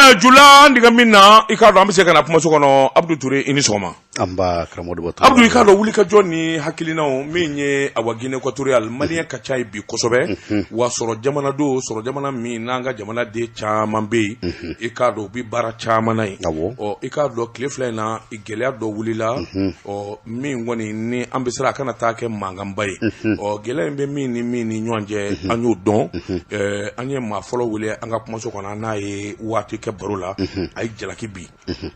Bien, jula an diga min na, i k'a dɔn an bɛ se ka na kumaso kɔnɔ. Abdou Touré, i ni sɔgɔma. Anba, karamɔgɔ Daba. Abdou, i k'a dɔn wulikajɔ ni hakilinaw min ye, awa, Guinée équatoriale, malien ka ca yen bi kosɛbɛ. Wa sɔrɔ jamana don, sɔrɔ jamana min n'an ka jamanaden caman bɛ yen, i k'a dɔn u bɛ baara caman na yen. Ɔ, i k'a dɔn tile 2 in na, gɛlɛya dɔ wulila. Ɔ, min kɔni ni an bɛ siran a kana taa kɛ mankanba ye. Ɔ, gɛlɛya in bɛ min ni min ni ɲɔgɔn cɛ, an y'o dɔn. An ye maa fɔlɔ wele an ka kumaso kɔnɔ, an n'a ye waati kɛ baro la. A ye jalaki bin,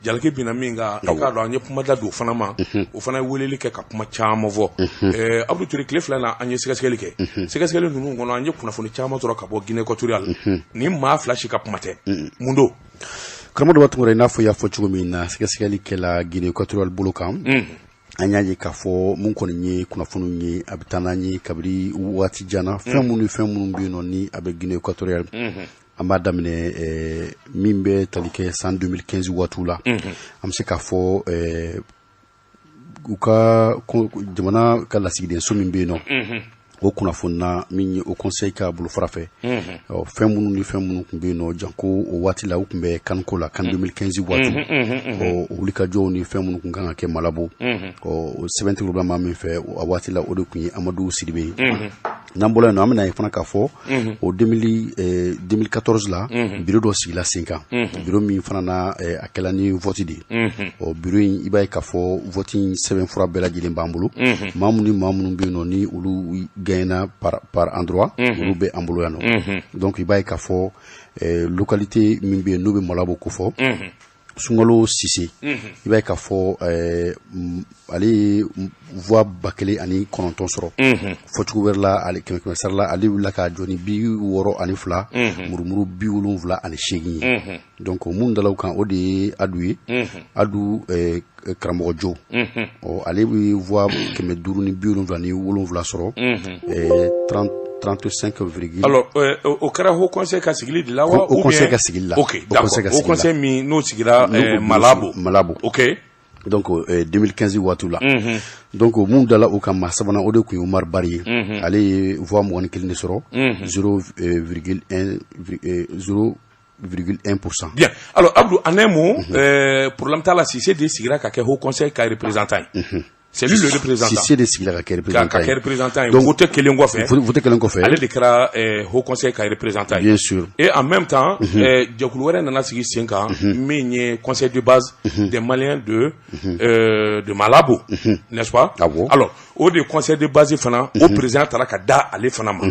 jalaki binna min kan, i k'a dɔn an ye kuma da don o fana ma, o fana ye weleli kɛ ka kuma caman fɔ. Abdou Touré, tile 2 na, an ye sɛgɛsɛgɛli kɛ. Sɛgɛsɛgɛli ninnu kɔnɔ, an ye kunnafoni caman sɔrɔ ka bɔ Guinée équatoriale. Ni maa fila si ka kuma tɛ, mun don? Karamɔgɔ Daba Tunkara, i n'a fɔ i y'a fɔ cogo min na, sɛgɛsɛgɛli kɛla Guinée équatoriale bolo kan, an y'a ye k'a fɔ mun kɔni ye kunnafoniw ye, a bɛ taa n'an ye kabiri waati jan na, fɛn minnu ni fɛn minnu bɛ yen nɔ ni a bɛ Guinée équatoriale. An b'a daminɛ min bɛ tali kɛ san 2015 waatiw la. An bɛ se k'a fɔ u ka jamana ka lasigidenso min bɛ yen nɔ, o kunnafoni na min ye Haut Conseil ka bolofara fɛ, ɔ, fɛn minnu ni fɛn minnu tun bɛ yen nɔ, janko o waati la u tun bɛ CAN ko la, CAN 2015 waati. Ɔ, o wulikajɔw ni fɛn minnu tun kan ka kɛ Malabo, ɔ, o sɛbɛntigiw bɛ maa min fɛ a waati la, o de tun ye Amadu Sidibe ye. N'an bɔra yen nɔ, an bɛna ye fana k'a fɔ o 2014 la, bureau dɔ sigila sen kan, bureau min fana na a kɛla ni vote de ye. Ɔ, bureau in, i b'a ye k'a fɔ vote in sɛbɛnfura bɛɛ lajɛlen b'an bolo. Maa minnu ni maa minnu bɛ yen nɔ ni olu gagnena par endroit, olu bɛ an bolo yan nɔ. Donc i b'a ye k'a fɔ localité min bɛ yen n'o bɛ Malabo kofɔ, Sunkalo Sise, i b'a ye k'a fɔ ale ye voix 1009 sɔrɔ. Fɔcogo wɛrɛ la, ale kɛmɛ kɛmɛ sara la, ale wulila k'a jɔ ni 62 murumuru 78 ye. Donc mun dala o kan, o de ye Adu ye, Adu Karamɔgɔ Jo. Ɔ, ale bɛ voix 577 sɔrɔ, 35 virgule. Alors, o kɛra Haut Conseil ka sigili de la wa? Haut Conseil ka sigili la. Ok, d'accord. Haut Conseil min n'o sigira Malabo. Malabo. Donc 2015 waati la. Donc mun dala o kan, maa sabanan, o de tun ye Umar Bari ye. Ale ye voix 21 de sɔrɔ, 0,1, 0,1%. Bien. Alors, Abdou, en un mot, problème t'a la, Cissé de sigira ka kɛ Haut Conseil ka représentant ye. C'est lui le représentant. Cissé de sigira ka kɛ représentant. Ka kɛ représentant ye. Donc vote kelen kɔfɛ. Vote kelen kɔfɛ. Ale de kɛra Haut Conseil ka représentant ye. Bien sûr. Et en même temps, jɛkulu wɛrɛ nana sigi sen kan min ye conseil de base des Maliens de Malabo, n'est-ce pas? Ah bon? Alors, o de conseil de base fana, o président taara ka da ale fana ma.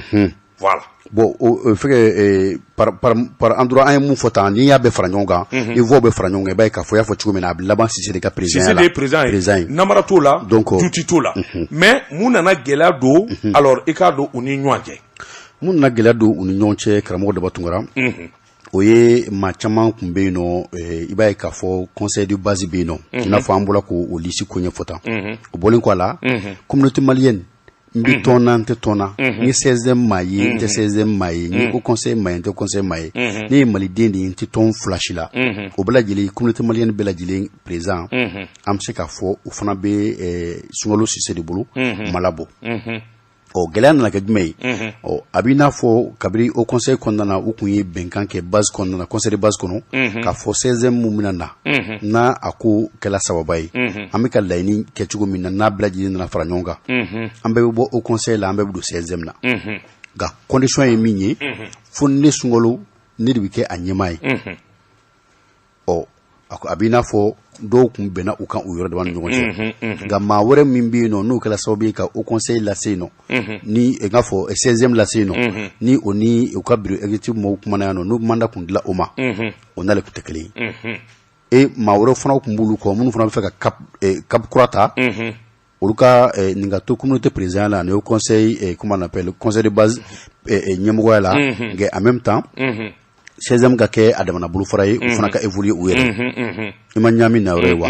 Voilà. Bon, o fɛngɛ, par endroit, an ye mun fɔ tan, n'i y'a bɛɛ fara ɲɔgɔn kan, i voix bɛɛ fara ɲɔgɔn kan, i b'a ye k'a fɔ i y'a fɔ cogo min na, a bɛ laban Cissé de ka président. Cissé de ye président ye. Président ye. Namara t'o la. Donc juti t'o la. Mais mun nana gɛlɛya don? Alors, i k'a dɔn u ni ɲɔgɔn cɛ. Mun nana gɛlɛya don u ni ɲɔgɔn cɛ, karamɔgɔ Daba Tunkara? O ye maa caman tun bɛ yen nɔ, i b'a ye k'a fɔ conseil de base bɛ yen nɔ, i n'a fɔ an bɔra k'o liste ko ɲɛfɔ tan. O bɔlen kɔ a la, communauté malienne, n bɛ tɔn na, n tɛ tɔn na, n ye CSDM maa ye, n tɛ CSDM maa ye, n ye Haut Conseil maa ye, n tɛ conseil maa ye, ne ye maliden de ye, n tɛ tɔn fila si la, o bɛɛ lajɛlen, communauté malienne bɛɛ lajɛlen président, an bɛ se k'a fɔ o fana bɛ Sunkalo Sise de bolo Malabo. Ɔ, gɛlɛya nana kɛ jumɛn ye? Ɔ, a b'i n'a fɔ kabiri Haut Conseil kɔnɔna na, u tun ye bɛnkan kɛ base kɔnɔna na, conseil de base kɔnɔ, k'a fɔ CSDM mun bɛna na, n'a a ko kɛla sababa ye, an bɛ ka laɲini kɛ cogo min na, n'a bɛɛ lajɛlen nana fara ɲɔgɔn kan, an bɛɛ bɛ bɔ Haut Conseil la, an bɛɛ bɛ don CSDM na. Nka condition ye min ye, fo ne Sunkalo, ne de bɛ kɛ a ɲɛmaa ye. Ɔ, a b'i n'a fɔ dɔw tun bɛnna u kan u yɔrɔ dama ni ɲɔgɔn cɛ. Nka maa wɛrɛ min bɛ yen nɔ, n'o kɛra sababu ye ka Haut Conseil lase yen nɔ, ni n k'a fɔ CSDM lase yen nɔ, ni o ni u ka bureau exécutif mɔgɔw kumana yan nɔ, n'o mandat kun dila o ma, o n'ale tun tɛ kelen ye. E maa wɛrɛ fana tun b'olu kɔ, minnu fana bɛ fɛ ka cap kura ta, olu ka nin ka to communauté président la ani Haut Conseil, comment on appelle, conseil de base ɲɛmɔgɔya la, nka en même temps CSDM ka kɛ a damana bolofara ye, u fana ka évoluer u yɛrɛ. I ma ɲaami na yɔrɔ ye wa?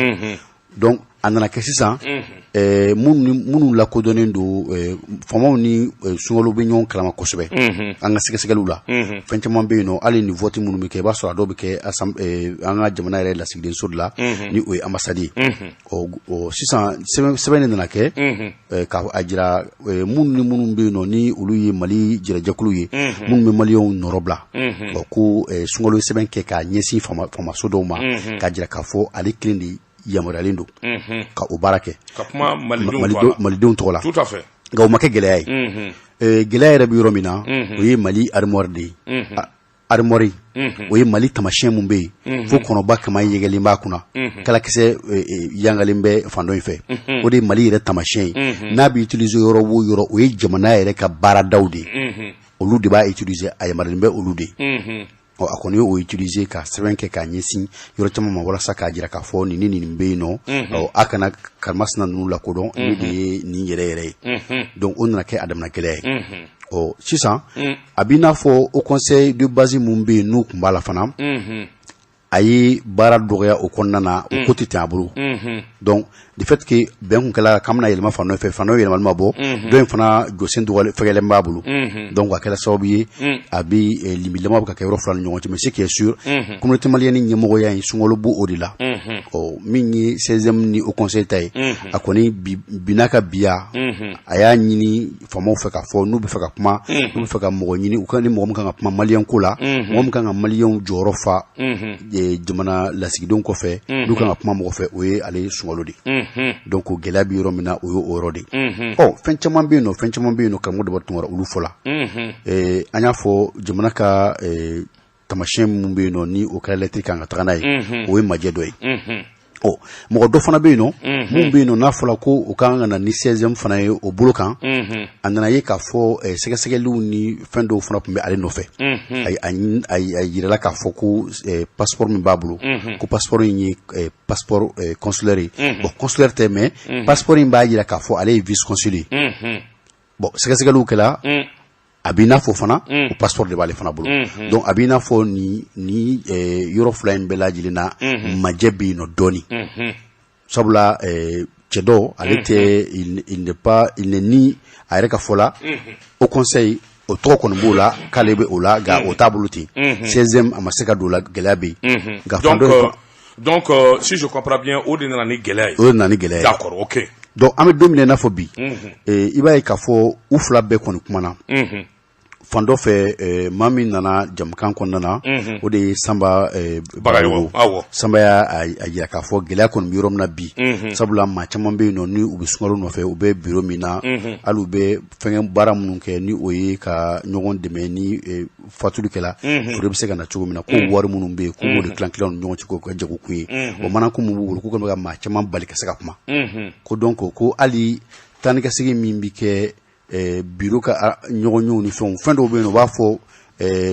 Donc a nana kɛ sisan, minnu lakodɔnnen don, faamaw ni Sunkalo bɛ ɲɔgɔn kalama kosɛbɛ. An ka sɛgɛsɛgɛliw la, fɛn caman bɛ yen nɔ, hali ni vote minnu bɛ kɛ, i b'a sɔrɔ a dɔw bɛ kɛ an ka jamana yɛrɛ lasigidenso de la, ni o ye ambassade ye. Ɔ, sisan sɛbɛn de nana kɛ ka a jira minnu ni minnu bɛ yen nɔ, ni olu ye Mali jɛrɛjɛkulu ye, minnu bɛ maliyɛnw nɔrɔ bila. Ɔ, ko Sunkalo ye sɛbɛn kɛ k'a ɲɛsin faamaso dɔw ma, k'a jira k'a fɔ ale kelen de yamaruyalen don ka o baara kɛ. Ka kuma Malidenw tɔgɔ la. Tout à fait. Nka o ma kɛ gɛlɛya ye. Gɛlɛya yɛrɛ bɛ yɔrɔ min na, o ye Mali armoire de ye. Armoire, o ye Mali tamasiyɛn mun bɛ yen, fo kɔnɔba kama yɛgɛlen b'a kunna, kalakisɛ yangalen bɛ fan dɔ in fɛ, o de ye Mali yɛrɛ tamasiyɛn ye. N'a bɛ utiliser yɔrɔ o yɔrɔ, o ye jamana yɛrɛ ka baaradaw de ye, olu de b'a utiliser, a yamaruyalen bɛ olu de ye. Ɔ, a kɔni ye o utiliser ka sɛbɛn kɛ k'a ɲɛsin yɔrɔ caman ma, walasa k'a jira k'a fɔ nin ni nin bɛ yen nɔ, ɔ, a kana karimasina ninnu lakodɔn, ne de ye nin yɛrɛ yɛrɛ ye. Donc o nana kɛ a damana gɛlɛya ye. Ɔ, sisan a b'i n'a fɔ o conseil de base mun bɛ yen, n'u tun b'a la fana, a ye baara dɔgɔya o kɔnɔna na, o ko tɛ tɛmɛ a bolo. Donc du fait que bɛn kun kɛla k'an bɛna yɛlɛma fan dɔ fɛ, fan dɔ yɛlɛmali ma bɔ, dɔ in fana jɔsen dɔgɔlen fɛgɛlen b'a bolo. Donc a kɛra sababu ye, a bɛ limilama bɛ ka kɛ yɔrɔ fila ni ɲɔgɔn cɛ. Mais ce qui est sûr, communauté malienne ɲɛmɔgɔya in, Sunkalo b'o o de la. Ɔ, min ye 16e ni o conseil ta ye, a kɔni bi n'a ka biya, a y'a ɲini faamaw fɛ k'a fɔ n'u bɛ fɛ ka kuma, n'u bɛ fɛ ka mɔgɔ ɲini, u ka ni mɔgɔ min kan ka kuma maliyɛn ko la, mɔgɔ min kan ka maliyɛnw jɔyɔrɔ fa jamana lasigidenw kɔfɛ, n'u kan ka kuma mɔgɔ fɛ, o ye ale Sunkalo de ye. Donc gɛlɛya bɛ yɔrɔ min na, o ye o yɔrɔ de ye. Ɔ, fɛn caman bɛ yen nɔ, fɛn caman bɛ yen nɔ, karamɔgɔ Daba Tunkara, olu fɔla. An y'a fɔ jamana ka tamasiyɛn minnu bɛ yen nɔ, ni o kɛra lɛtiri kan ka taga n'a ye, o ye majɛ dɔ ye. Ɔ, mɔgɔ dɔ fana bɛ yen nɔ, mun bɛ yen nɔ, n'a fɔra ko o kan ka na ni 16e fana ye o bolo kan, a nana ye k'a fɔ sɛgɛsɛgɛliw ni fɛn dɔw fana tun bɛ ale nɔfɛ. A yirala k'a fɔ ko passeport min b'a bolo, ko passeport in ye passeport consulaire ye. Bon, consulaire tɛ, mais passeport in b'a jira k'a fɔ ale ye vice consul ye. Bon, sɛgɛsɛgɛliw kɛla, a b'i n'a fɔ fana o passeport de b'ale fana bolo. Donc a b'i n'a fɔ ni yɔrɔ fila in bɛɛ lajɛlen na, majɛ bɛ yen nɔ dɔɔni, sabula cɛ dɔ ale tɛ, il n'est pas, il n'est ni a yɛrɛ ka fɔ la, o conseil o tɔgɔ kɔni b'o la k'ale bɛ o la, nka o t'a bolo ten. 16e, a ma se ka don o la, gɛlɛya bɛ yen. Nka fan dɔ Donc, si je comprends bien, o de nana ni gɛlɛya ye. O de nana ni gɛlɛya ye. D'accord, ok. Donc an bɛ don min na i n'a fɔ bi, i b'a ye k'a fɔ u fila bɛɛ kɔni kumana fan dɔ fɛ. Maa min nana jamukan kɔnɔna na, o de ye Sanba Bagayogo. Sanba y'a jira k'a fɔ gɛlɛya kɔni bɛ yɔrɔ min na bi, sabula maa caman bɛ yen nɔ, ni u bɛ Sunkalo nɔfɛ, u bɛ bureau min na, hali u bɛ fɛnkɛ baara minnu kɛ, ni o ye ka ɲɔgɔn dɛmɛ ni fatuli kɛla, foro bɛ se ka na cogo min na, ko wari minnu bɛ yen, k'u b'o de tilan tilan u ni ɲɔgɔn cɛ k'o kɛ jagokun ye. O mana ko mun b'u bolo, k'u kɛlen bɛ ka maa caman bali ka se ka kuma. Ko donc ko hali taa ni ka segin min bɛ kɛ bureau ka ɲɔgɔnyew ni fɛnw, fɛn dɔw bɛ yen nɔ, u b'a fɔ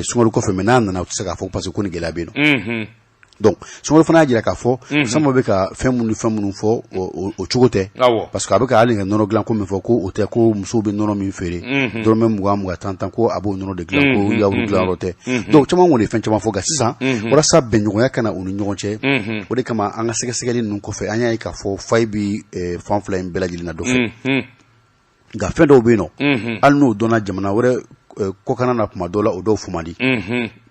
Sunkalo kɔfɛ, mais n'a nana, u tɛ se k'a fɔ parce que ko ni gɛlɛya bɛ yen nɔ. Donc Sunkalo fana y'a jira k'a fɔ Sanba bɛ ka fɛn minnu ni fɛn minnu fɔ, o cogo tɛ, parce que a bɛ ka hali ka nɔnɔ dilan ko min fɔ, ko o tɛ, ko musow bɛ nɔnɔ min feere, dɔrɔmɛ 20 20, 10 10, ko a b'o nɔnɔ de dilan, ko yaourt dilan yɔrɔ tɛ. Donc caman kɔni ye fɛn caman fɔ. Nka sisan, walasa bɛnɲɔgɔnya ka na u ni ɲɔgɔn cɛ, o de kama an ka sɛgɛsɛgɛli ninnu kɔfɛ, an y'a ye k'a fɔ faille bɛ fan fila in bɛɛ lajɛlen na dɔ fɛ. Nka fɛn dɔw bɛ yen nɔ, hali n'o dɔnna jamana wɛrɛ kɔkanna na, kuma dɔw la o dɔw fɔ man di,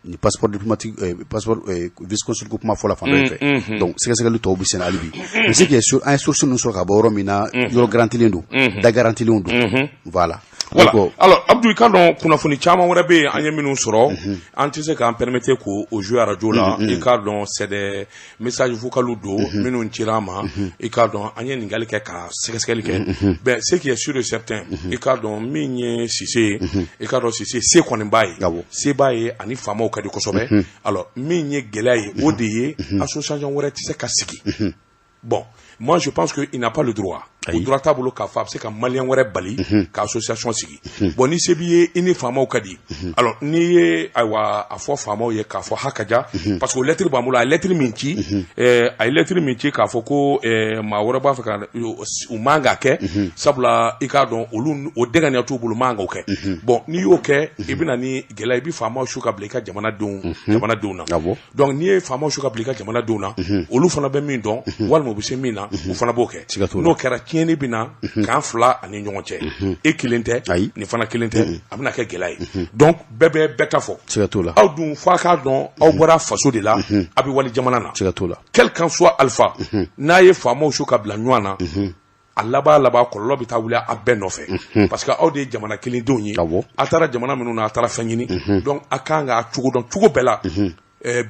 ni passeport diplomatique, passeport vice consul ko kuma fɔla fan dɔ in fɛ. Donc sɛgɛsɛgɛli tɔw bɛ sen hali bi. Mais ce qui est sûr, an ye source ninnu sɔrɔ ka bɔ yɔrɔ min na, yɔrɔ garantilen don, da garantilenw don, voilà. Voilà. Alors, Abdou, i ka dɔn kunnafoni caman wɛrɛ bɛ yen an ye minnu sɔrɔ, an tɛ se k'an permettre k'o jouer radio la. I k'a dɔn, c'est des messages vocaux don minnu cira an ma. I k'a dɔn, an ye ɲininkali kɛ ka sɛgɛsɛgɛli kɛ. Ben, ce qui est sûr et certain, i k'a dɔn min ye Sise ye, i k'a dɔn Sise se kɔni b'a ye, se b'a ye, ani faamaw ka di kosɛbɛ. Alors, min ye gɛlɛya ye, o de ye association wɛrɛ tɛ se ka sigi. Bon, moi je pense qu'il n'a pas le droit. O droit t'a bolo k'a fɔ a bɛ se ka malien wɛrɛ bali ka association sigi. Bon, ni se b'i ye, i ni faamaw ka di, alors n'i ye, ayiwa, a fɔ faamaw ye k'a fɔ hakaja, parce que o lettre b'an bolo. A ye lettre min ci, a ye lettre min ci k'a fɔ ko maa wɛrɛ b'a fɛ ka u man k'a kɛ, sabula i k'a dɔn, olu o dɛgɛniya t'u bolo, man k'o kɛ. Bon, n'i y'o kɛ, i bɛ na ni gɛlɛya, i bɛ faamaw su ka bila i ka jamanadenw na. Donc n'i ye faamaw su ka bila i ka jamanadenw na, olu fana bɛ min dɔn walima u bɛ se min na, u fana b'o kɛ. N'o kɛra, tiɲɛni bɛ na k'an fila ani ɲɔgɔn cɛ. E kelen tɛ, nin fana kelen tɛ, a bɛna kɛ gɛlɛya ye. Donc bɛɛ bɛ bɛɛ ta fɔ. Aw dun, f'a k'a dɔn, aw bɔra faso de la, a bɛ wali jamana na. Quel qu'en soit alpha, n'a ye faamaw su ka bila ɲɔgɔn na, a laban laban, kɔlɔlɔ bɛ taa wuli a bɛɛ nɔfɛ, parce que aw de ye jamana kelendenw ye. A taara jamana minnu na, a taara fɛn ɲini. Donc a kan k'a cogo dɔn cogo bɛɛ la.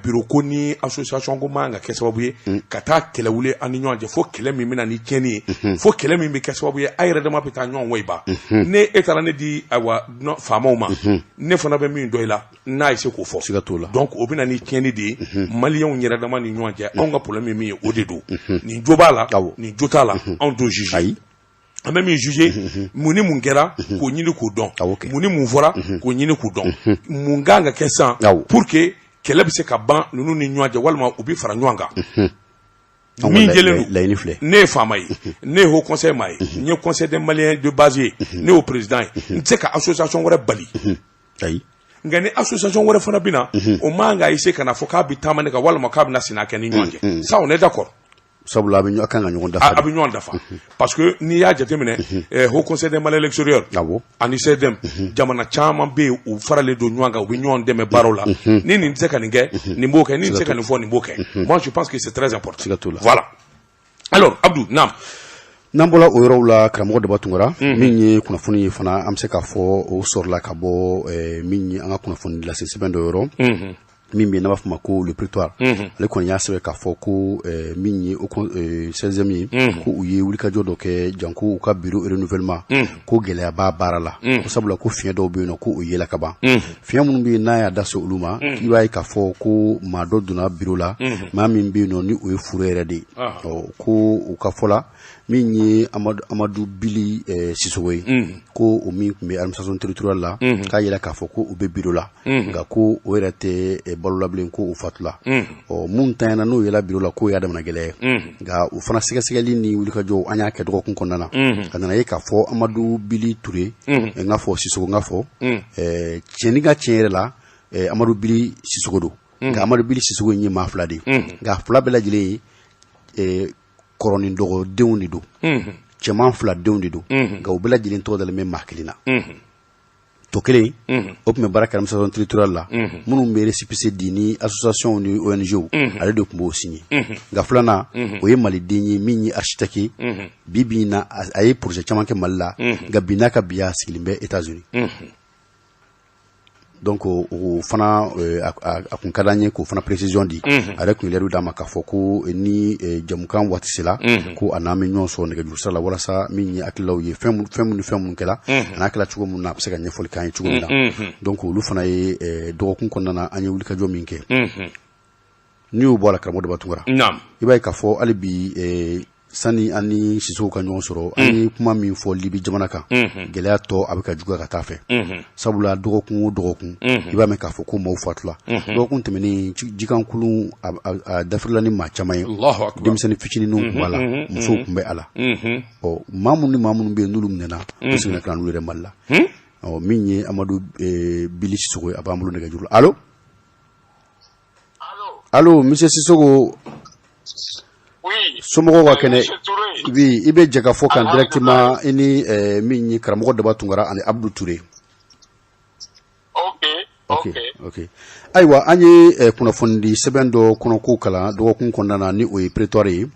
Bureau ko ni association ko man ka kɛ sababu ye ka taa kɛlɛ wuli an ni ɲɔgɔn cɛ, fo kɛlɛ min bɛna ni tiɲɛni ye, fo kɛlɛ min bɛ kɛ sababu ye a yɛrɛ dama bɛ taa ɲɔgɔn wayiba. Ne e taara ne di, ayiwa, faamaw ma, ne fana bɛ min dɔn i la, n'a ye se k'o fɔ. Siga t'o la. Donc o bɛ na ni tiɲɛni de ye maliyɛnw yɛrɛ dama ni ɲɔgɔn cɛ. Anw ka problème ye min ye, o de don. Nin jo b'a la, nin jo t'a la, anw t'o juge. Ayi. An bɛ min juge, mun ni mun kɛra, k'o ɲini k'o dɔn, mun ni mun fɔra, k'o ɲini k'o dɔn, mun kan ka kɛ sisan pour que kɛlɛ bɛ se ka ban ninnu ni ɲɔgɔn cɛ, walima u bɛ fara ɲɔgɔn kan. Min jɛlen don, laɲini filɛ. Ne ye faama ye, ne ye haut conseil maa ye, n ye Conseil des Maliens de base ye, ne y'o président ye, n tɛ se ka association wɛrɛ bali. Ayi. Nka ni association wɛrɛ fana bɛ na, o man ka essayer ka na fɔ k'a bɛ taama ne kan walima k'a bɛna sina kɛ ni ɲɔgɔn cɛ. Ça, on est d'accord. Sabula a bɛ a kan ka ɲɔgɔn dafa. A bɛ ɲɔgɔn dafa, parce que n'i y'a jateminɛ, Haut Conseil des Maliens à l'extérieur ani CDM, jamana caman bɛ yen, u faralen don ɲɔgɔn kan, u bɛ ɲɔgɔn dɛmɛ baaraw la. Ni nin tɛ se ka nin kɛ, nin b'o kɛ, ni nin tɛ se ka nin fɔ, nin b'o kɛ. Moi, je pense que c'est très important. Siga t'o la. Voilà. Alors Abdou, naam. N'an bɔra o yɔrɔw la, karamɔgɔ Daba Tunkara, min ye kunnafoni ye fana, an bɛ se k'a fɔ o sɔrɔla ka bɔ min ye an ka kunnafoni lase sɛbɛn dɔ yɔrɔ min bɛ yen, n'a b'a fɔ ma ko Le Prétoire. Ale kɔni y'a sɛbɛn k'a fɔ ko min ye o 16e ye, ko u ye wulikajɔ dɔ kɛ janko u ka bureau renouvellement, ko gɛlɛya b'a baara la, ko sabula ko fiɲɛ dɔw bɛ yen nɔ, ko o yela ka ban. Fiɲɛ minnu bɛ yen, n'a y'a da se olu ma, i b'a ye k'a fɔ ko maa dɔ donna bureau la, maa min bɛ yen nɔ, ni o ye furu yɛrɛ de ye. Ɔ, ko u ka fɔ la, min ye Amadu Bili Sisogo ye, ko o min tun bɛ administration territoriale la, k'a yira k'a fɔ ko u bɛ bureau la, nka ko o yɛrɛ tɛ balo la bilen, ko o fatula. Ɔ, mun tanyana, n'o yɛlɛ bureau la, k'o y'a damana gɛlɛya ye. Nka o fana sɛgɛsɛgɛli ni wulikajɔw an y'a kɛ dɔgɔkun kɔnɔna na, a nana ye k'a fɔ Amadu Bili Ture, n k'a fɔ Sisogo, n k'a fɔ tiɲɛni ka tiɲɛ yɛrɛ la, Amadu Bili Sisogo don. Nka Amadu Bili Sisogo in ye maa fila de ye, nka fila bɛɛ lajɛlen ye kɔrɔ ni dɔgɔdenw de don, cɛman fila denw de don, nka u bɛɛ lajɛlen tɔgɔ dalen bɛ maa kelen na. Tɔ kelen, o tun bɛ baara kɛ administration territoriale la, minnu bɛ récépissé di ni association ni ONG, ale de tun b'o signé. Nka filanan, o ye maliden ye min ye architecte ye. Bi bi in na, a ye projet caman kɛ Mali la, nka bi n'a ka bi, a sigilen bɛ États-Unis. Donc o fana, a kun ka d'an ye k'o fana précision di. A yɛrɛ kun ye l'heure d'a ma k'a fɔ ko ni jamukan waati sera, ko a n'an bɛ ɲɔgɔn sɔrɔ nɛgɛjuru sira la, walasa min ye hakililaw ye, fɛn mun ni fɛn mun kɛla, a n'a kɛla cogo min na, a bɛ se ka ɲɛfɔli k'an ye cogo min na. Donc olu fana ye dɔgɔkun kɔnɔna na, an ye wulikajɔ min kɛ. N'i y'o bɔ a la, karamɔgɔ Daba Tunkara, i b'a ye k'a fɔ hali bi, sani an ni Sisow ka ɲɔgɔn sɔrɔ, an ye kuma min fɔ Libi jamana kan, gɛlɛya tɔ a bɛ ka juguya ka taa fɛ, sabula dɔgɔkun o dɔgɔkun, i b'a mɛn k'a fɔ ko maaw fatula. Dɔgɔkun tɛmɛnen, jikankulun a dafirila ni maa caman ye, denmisɛnnin fitininw tun b'a la, musow tun bɛ a la. Ɔ, maa minnu ni maa minnu bɛ yen, n'olu minɛna, u seginna ka na n'olu yɛrɛ Mali la. Ɔ, min ye Amadu Bili Sisogo ye, a b'an bolo nɛgɛjuru la. Allo, allo, monsieur Sisogo. Oui. Somɔgɔw ka kɛnɛ? Oui, i bɛ jɛ ka fɔ kan directement, i ni min ye karamɔgɔ Daba Tunkara ani Abdou Touré. Ok. Ok, ok. Ayiwa, an ye kunnafonidi sɛbɛn dɔ kɔnɔko kalan dɔgɔkun kɔnɔna na, ni o ye Prétoire ye.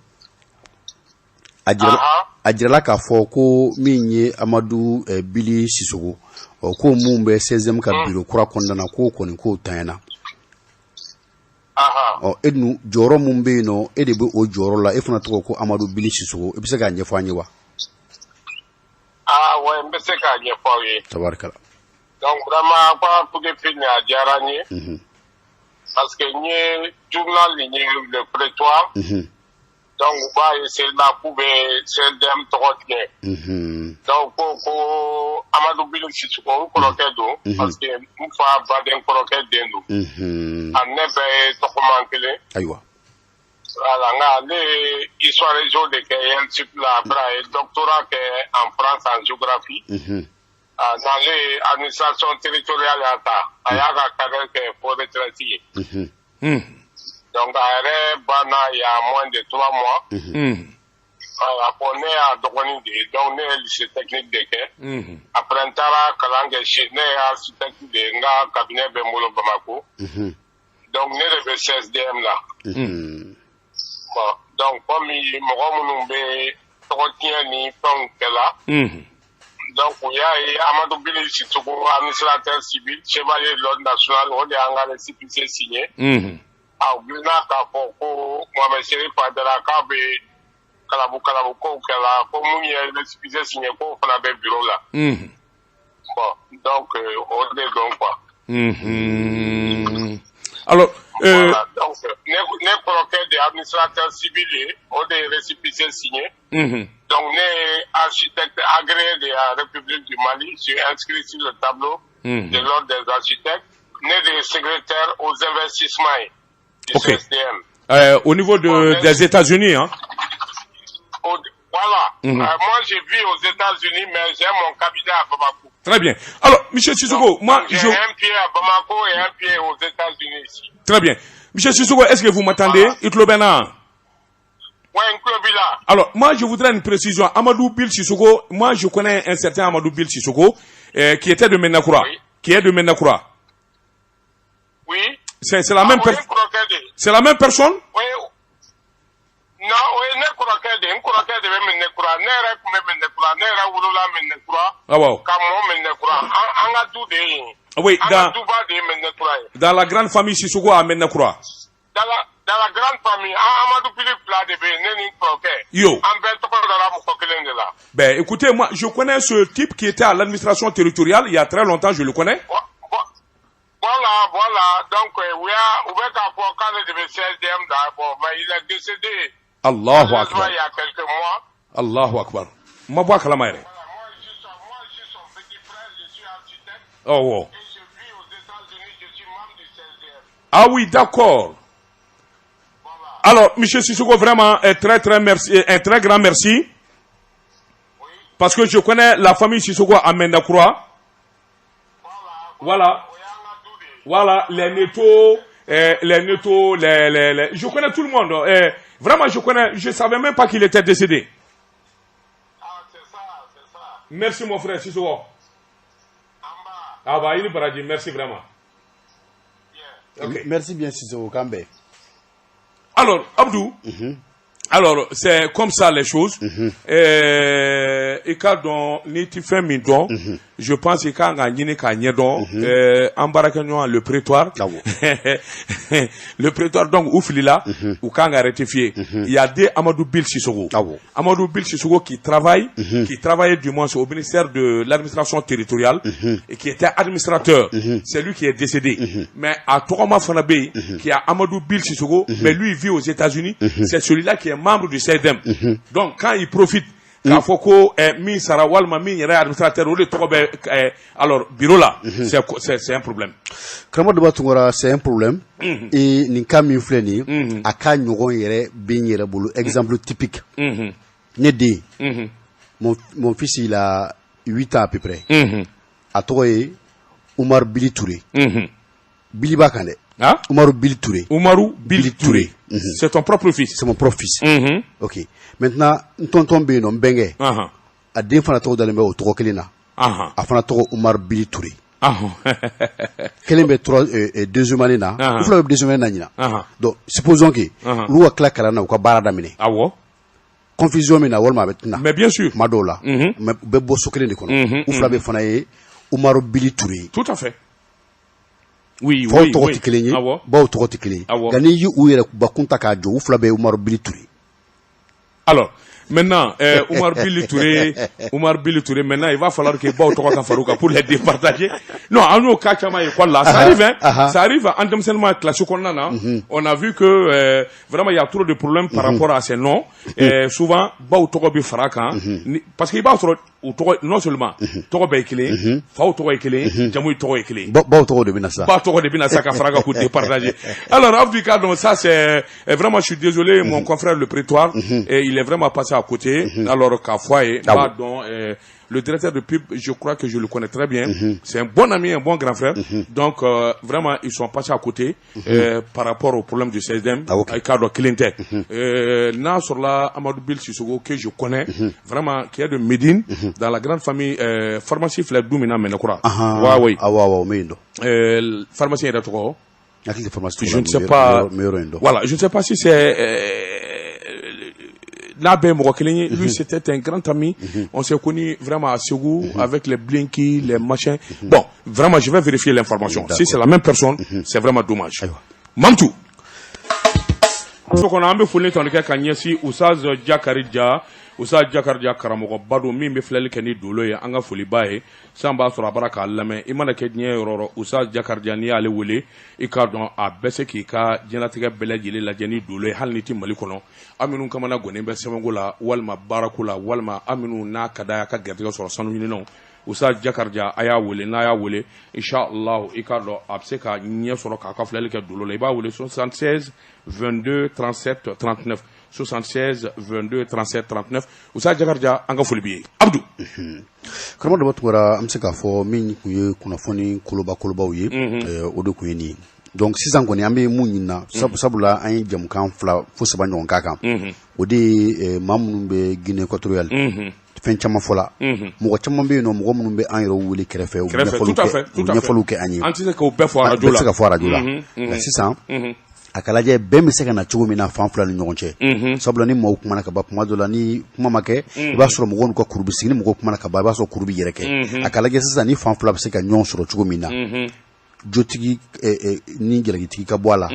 A jirala k'a fɔ ko min ye Amadu Bili Sisogo, ɔ, ko mun bɛ 16e ka bureau kura kɔnɔna na, k'o kɔni k'o tanyana. Ɔ, e dun, jɔyɔrɔ mun bɛ yen nɔ, e de bɛ o jɔyɔrɔ la, e fana tɔgɔ ko Amadu Bili Sisogo, i bɛ se k'a ɲɛfɔ an ye wa? Ah ouais, n bɛ se k'a ɲɛfɔ aw ye. Tabarikala. Donc vraiment, ko coup de fil nin, a diyara n ye. Parce que n ye journal nin ye, Le Prétoire. Donc u b'a essayer la k'u bɛ CSDM tɔgɔ tiɲɛ. Donc ko Amadu Bili Sisoko, n kɔrɔkɛ don, parce que n fa baden kɔrɔkɛ den don. A ne bɛɛ ye tɔgɔman kelen. Ayiwa. Voilà, nka ale ye histoire géo de kɛ ENSUP la, après a ye doctorat kɛ en France en géographie. N'ale ye administration territoriale y'a ta, a y'a ka carrière kɛ fo retraite ye. Donc a yɛrɛ banna il y a moins de 3 mois. Voilà, bon, ne y'a dɔgɔnin de ye, donc ne ye lycée technique de kɛ. Après n taara kalan kɛ, ne ye architecte de ye, n ka cabinet bɛ n bolo Bamako. Donc ne de bɛ CSDM la. Bon, donc comme mɔgɔ minnu bɛ tɔgɔ tiɲɛ ni fɛnw kɛla, donc u y'a ye Amadu Bili Sisoko, administrateur civil, chevalier de l'ordre national, o de y'an ka récépissé signé. A wulila k'a fɔ ko Mohamed Cherif Haidara k'a bɛ kalabu kalabu kow kɛla, ko mun ye récépissé signé, k'o fana bɛ bureau la. Bon, donc o de don quoi. Alors, Voilà, donc ne kɔrɔkɛ de ye administrateur civil ye, o de ye récépissé signé. Donc ne ye architecte agréé de la République du Mali, je suis inscrit sur le tableau de l'ordre des architectes. Ne de ye secrétaire aux investissements ye du CSDM. Au niveau Bon, des États-Unis, hein? Voilà. Moi, je vis aux États-Unis, mais j'ai mon cabinet à Bamako. Très bien. Alors, Monsieur Sissoko, Donc, moi, j'ai je un pied à Bamako et un pied aux États-Unis ici. Très bien. Monsieur Sissoko, est-ce que vous m'entendez? Voilà. I tulo bɛ n na? Ouais, n tulo b'i la. Alors, moi, je voudrais une précision. Amadou Bill Sissoko, moi, je connais un certain Amadou Bill Sissoko, qui était de Ménakura. Oui. Qui est de Ménakura. Oui. C'est la Ah, même o ye n kɔrɔkɛ de ye. C'est la même personne? O ye, non, o ye ne kɔrɔkɛ de ye. N kɔrɔkɛ de bɛ Minɛkura. Ne yɛrɛ tun bɛ Minɛkura. Ne yɛrɛ wolola Minɛkura. Ah, wow. Ka mɔ Minɛkura. An ka du de ye yen. Oui, An ka dans, duba de ye Minɛkura ye. dans la grande famille Sissoko à Ménakura. Dans la grande famille, an Amadu Bili fila de bɛ yen, ne ni n kɔrɔkɛ. Yo. An bɛɛ tɔgɔ dara mɔgɔ kelen de la. Ben, écoutez, moi, je connais ce type qui était à l'administration territoriale il y a très longtemps, je le connais. Voilà. Donc, u bɛ k'a fɔ k'ale de bɛ CSDM da. Bon, mais il est décédé. Allahu Malheureusement, Akbar. il y a quelques mois. Allahu Akbar. Ma bɔ a kalama yɛrɛ. Voilà, moi, je suis son petit frère, je suis architecte Oh, oh. et je vis aux États-Unis, je suis membre du CSDM. Ah oui, d'accord. Voilà. Alors, Monsieur Sissoko, vraiment, un très, très merci, un très grand merci. Oui. Parce que je connais la famille Sissoko à Mendakura. Voilà. Voilà. O y'an ka du de ye. Voilà, les Neto, les Neto, les. Je connais tout le monde. Vraiment, je connais, je savais même pas qu'il était décédé. Ah, c'est ça, c'est ça. Merci, mon frère Sissoko. An ba. Ah bah, il est baraji, merci vraiment. Bien. Ok. Merci bien, Sissoko k'an bɛn. Alors, Abdou, alors, c'est comme ça les choses. I ka dɔn n'i ti fɛn min dɔn, je pense i kan ka ɲini k'a ɲɛdɔn. An baarakɛɲɔgɔn le prétoire, le prétoire, donc u filila, u kan ka rectifier. Il y a deux Amadou Bill Sissoko. Amadou Bill Sissoko qui travaille, qui travaillait du moins au ministère de l'administration territoriale et qui était administrateur. C'est lui qui est décédé. Mais à tɔgɔma fana bɛ yen, qui a Amadou Bill Sissoko, mais lui il vit aux États-Unis. C'est celui-là qui est membre du CDM. Donc quand il profite k'a fɔ ko min sara walima min yɛrɛ ye administrateur, o de tɔgɔ bɛ alors bureau la, c'est un problème. Karamɔgɔ Daba Tunkara, c'est un problème et nin cas min filɛ nin ye, a ka ɲɔgɔn yɛrɛ bɛ n yɛrɛ bolo, exemple typique, ne den, mon fils, il a 8 ans à peu près, a tɔgɔ ye Umar Bili Touré. Bili b'a kan dɛ. Ah? Umaru Bili Touré. Umaru Bill Bill Touré. Touré. C'est ton propre fils. C'est mon propre fils. Ok, maintenant n tonton bɛ yen nɔ, n bɛnkɛ, a den fana tɔgɔ dalen bɛ o tɔgɔ kelen na. A fana tɔgɔ Umar Bili Touré. Kelen bɛ trois deuxième année na, u fila bɛ deuxième année na ɲinan. Donc supposons que olu ka tila kalan na, u ka baara daminɛ, confusion min na walima a bɛ tɛna Mais bien sûr. kuma dɔw la, mais u bɛ bɔ so kelen de kɔnɔ, u fila bɛ fana ye Umaru Bili Touré ye. Tout à fait. Oui, faw oui, tɔgɔ oui. tɛ kelen ye, baw tɔgɔ tɛ kelen ye, nka n'i y'u yɛrɛ bakun ta k'a jɔ, u fila bɛɛ ye Umaru Bili Touré. Alors, Maintenant, Oumar Billy Touré, Oumar Billy Touré, maintenant, il va falloir que baw tɔgɔ ka far'u kan pour les départager. Non, an y'o cas caman ye école la. Ça arrive, hein. Ça arrive en denmisɛnnin classe kɔnɔna na. On a vu que vraiment, il y a trop de problèmes par rapport à ces noms. Souvent, baw tɔgɔ bɛ fara kan. Parce que i b'a sɔrɔ u tɔgɔ, non seulement tɔgɔ bɛɛ ye kelen, faw tɔgɔ ye kelen, jamu tɔgɔ ye kelen. Baw tɔgɔ de bɛ na sa. Ba tɔgɔ de bɛna sa ka fara kan k'u départager. Alors, Abdou Kado, ça c'est vraiment, je suis désolé, mon confrère le prétoire, et il est vraiment passé à côté. Alors, k'a fɔ a ye, n b'a dɔn, le directeur de pub, je crois que je le connais très bien. C'est un bon ami, un bon grand frère. Donc, vraiment, ils sont passés à côté par rapport au problème du CSDM. Ah, ok. I k'a dɔn kelen tɛ. N'a sɔrɔla Amadou Bil Sissoko que je connais, vraiment, qui est de Médine, dans la grande famille, pharmacie filɛ du min na Mɛnɛkura. Ouais, oui. Awɔ, awɔ, o bɛ yen dɔn. Pharmacien yɛrɛ tɔgɔ? Hakili tɛ pharmacie Je ne sais pas. n bɛ yɔrɔ in dɔn. Voilà, je ne sais pas si c'est n'a bɛɛ ye mɔgɔ kelen ye. Lui, c'était un grand ami. On s'est connu vraiment à Ségou avec les Blinky, les machins. Bon, vraiment, je vais vérifier l'information. Si c'est la même personne, c'est vraiment dommage. Ayiwa. Mamtu. So kɔnɔ, an bɛ foli tɔni kɛ ka ɲɛsin Usaz Jakari Ja. Usaz Jakari Ja, karamɔgɔba don min bɛ filɛli kɛ ni dolo ye. An ka foliba ye san b'a sɔrɔ a bara k'a lamɛn. I mana kɛ diɲɛ yɔrɔ o yɔrɔ, Usaz Jakari Ja, n'i y'ale wele, i k'a dɔn a bɛ se k'i ka diɲɛlatigɛ bɛɛ lajɛlen lajɛ ni dolo ye, hali n'i tɛ Mali kɔnɔ. An minnu kamana gɔnnen bɛ sɛbɛnko la walima baarako la walima an minnu n'a ka d'a ye a ka garijɛgɛ sɔrɔ sanu ɲininaw, Usaz Jakari Ja, a y'a wele. N'a y'a wele, inshallah, i k'a dɔn a bɛ se ka ɲɛ sɔrɔ k'a ka filɛli kɛ dolo la. I b'a wele 76 22 37 39, 76 22 37 39. Usaz Jakari Ja, an ka foli b'i ye, Abdou. Karamɔgɔ Daba Tunkara, an bɛ se k'a fɔ min tun ye kunnafoni koloba kolobaw ye, o de tun ye nin ye. Donc sisan kɔni, an bɛ mun ɲini na, sabula an ye jamukan fila fo saba ɲɔgɔn k'a kan, o de ye maa minnu bɛ Guinée équatoriale. Fɛn caman fɔla, mɔgɔ caman bɛ yen nɔ, mɔgɔ minnu bɛ an yɛrɛ wele kɛrɛfɛ, u bɛ Kɛrɛfɛ, ɲɛfɔliw tout à kɛ fait, u tout à fait. ɲɛfɔliw kɛ an ye. An tɛ se k'o bɛɛ fɔ An arajo bɛɛ tɛ la. se ka fɔ arajo la. Nka sisan, a ka lajɛ bɛn bɛ se ka na cogo min na fan fila ni ɲɔgɔn cɛ, sabula ni maaw kumana ka ban, kuma dɔ la ni kuma ma kɛ, i b'a sɔrɔ mɔgɔw n'u ka kuru bɛ sigi. Ni mɔgɔw kumana ka ban, i b'a sɔrɔ kuru bɛ yɛrɛ kɛ. A ka lajɛ sisan ni fan fila bɛ se ka ɲɔgɔn sɔrɔ cogo min na, jotigi ni jalakitigi ka bɔ a la,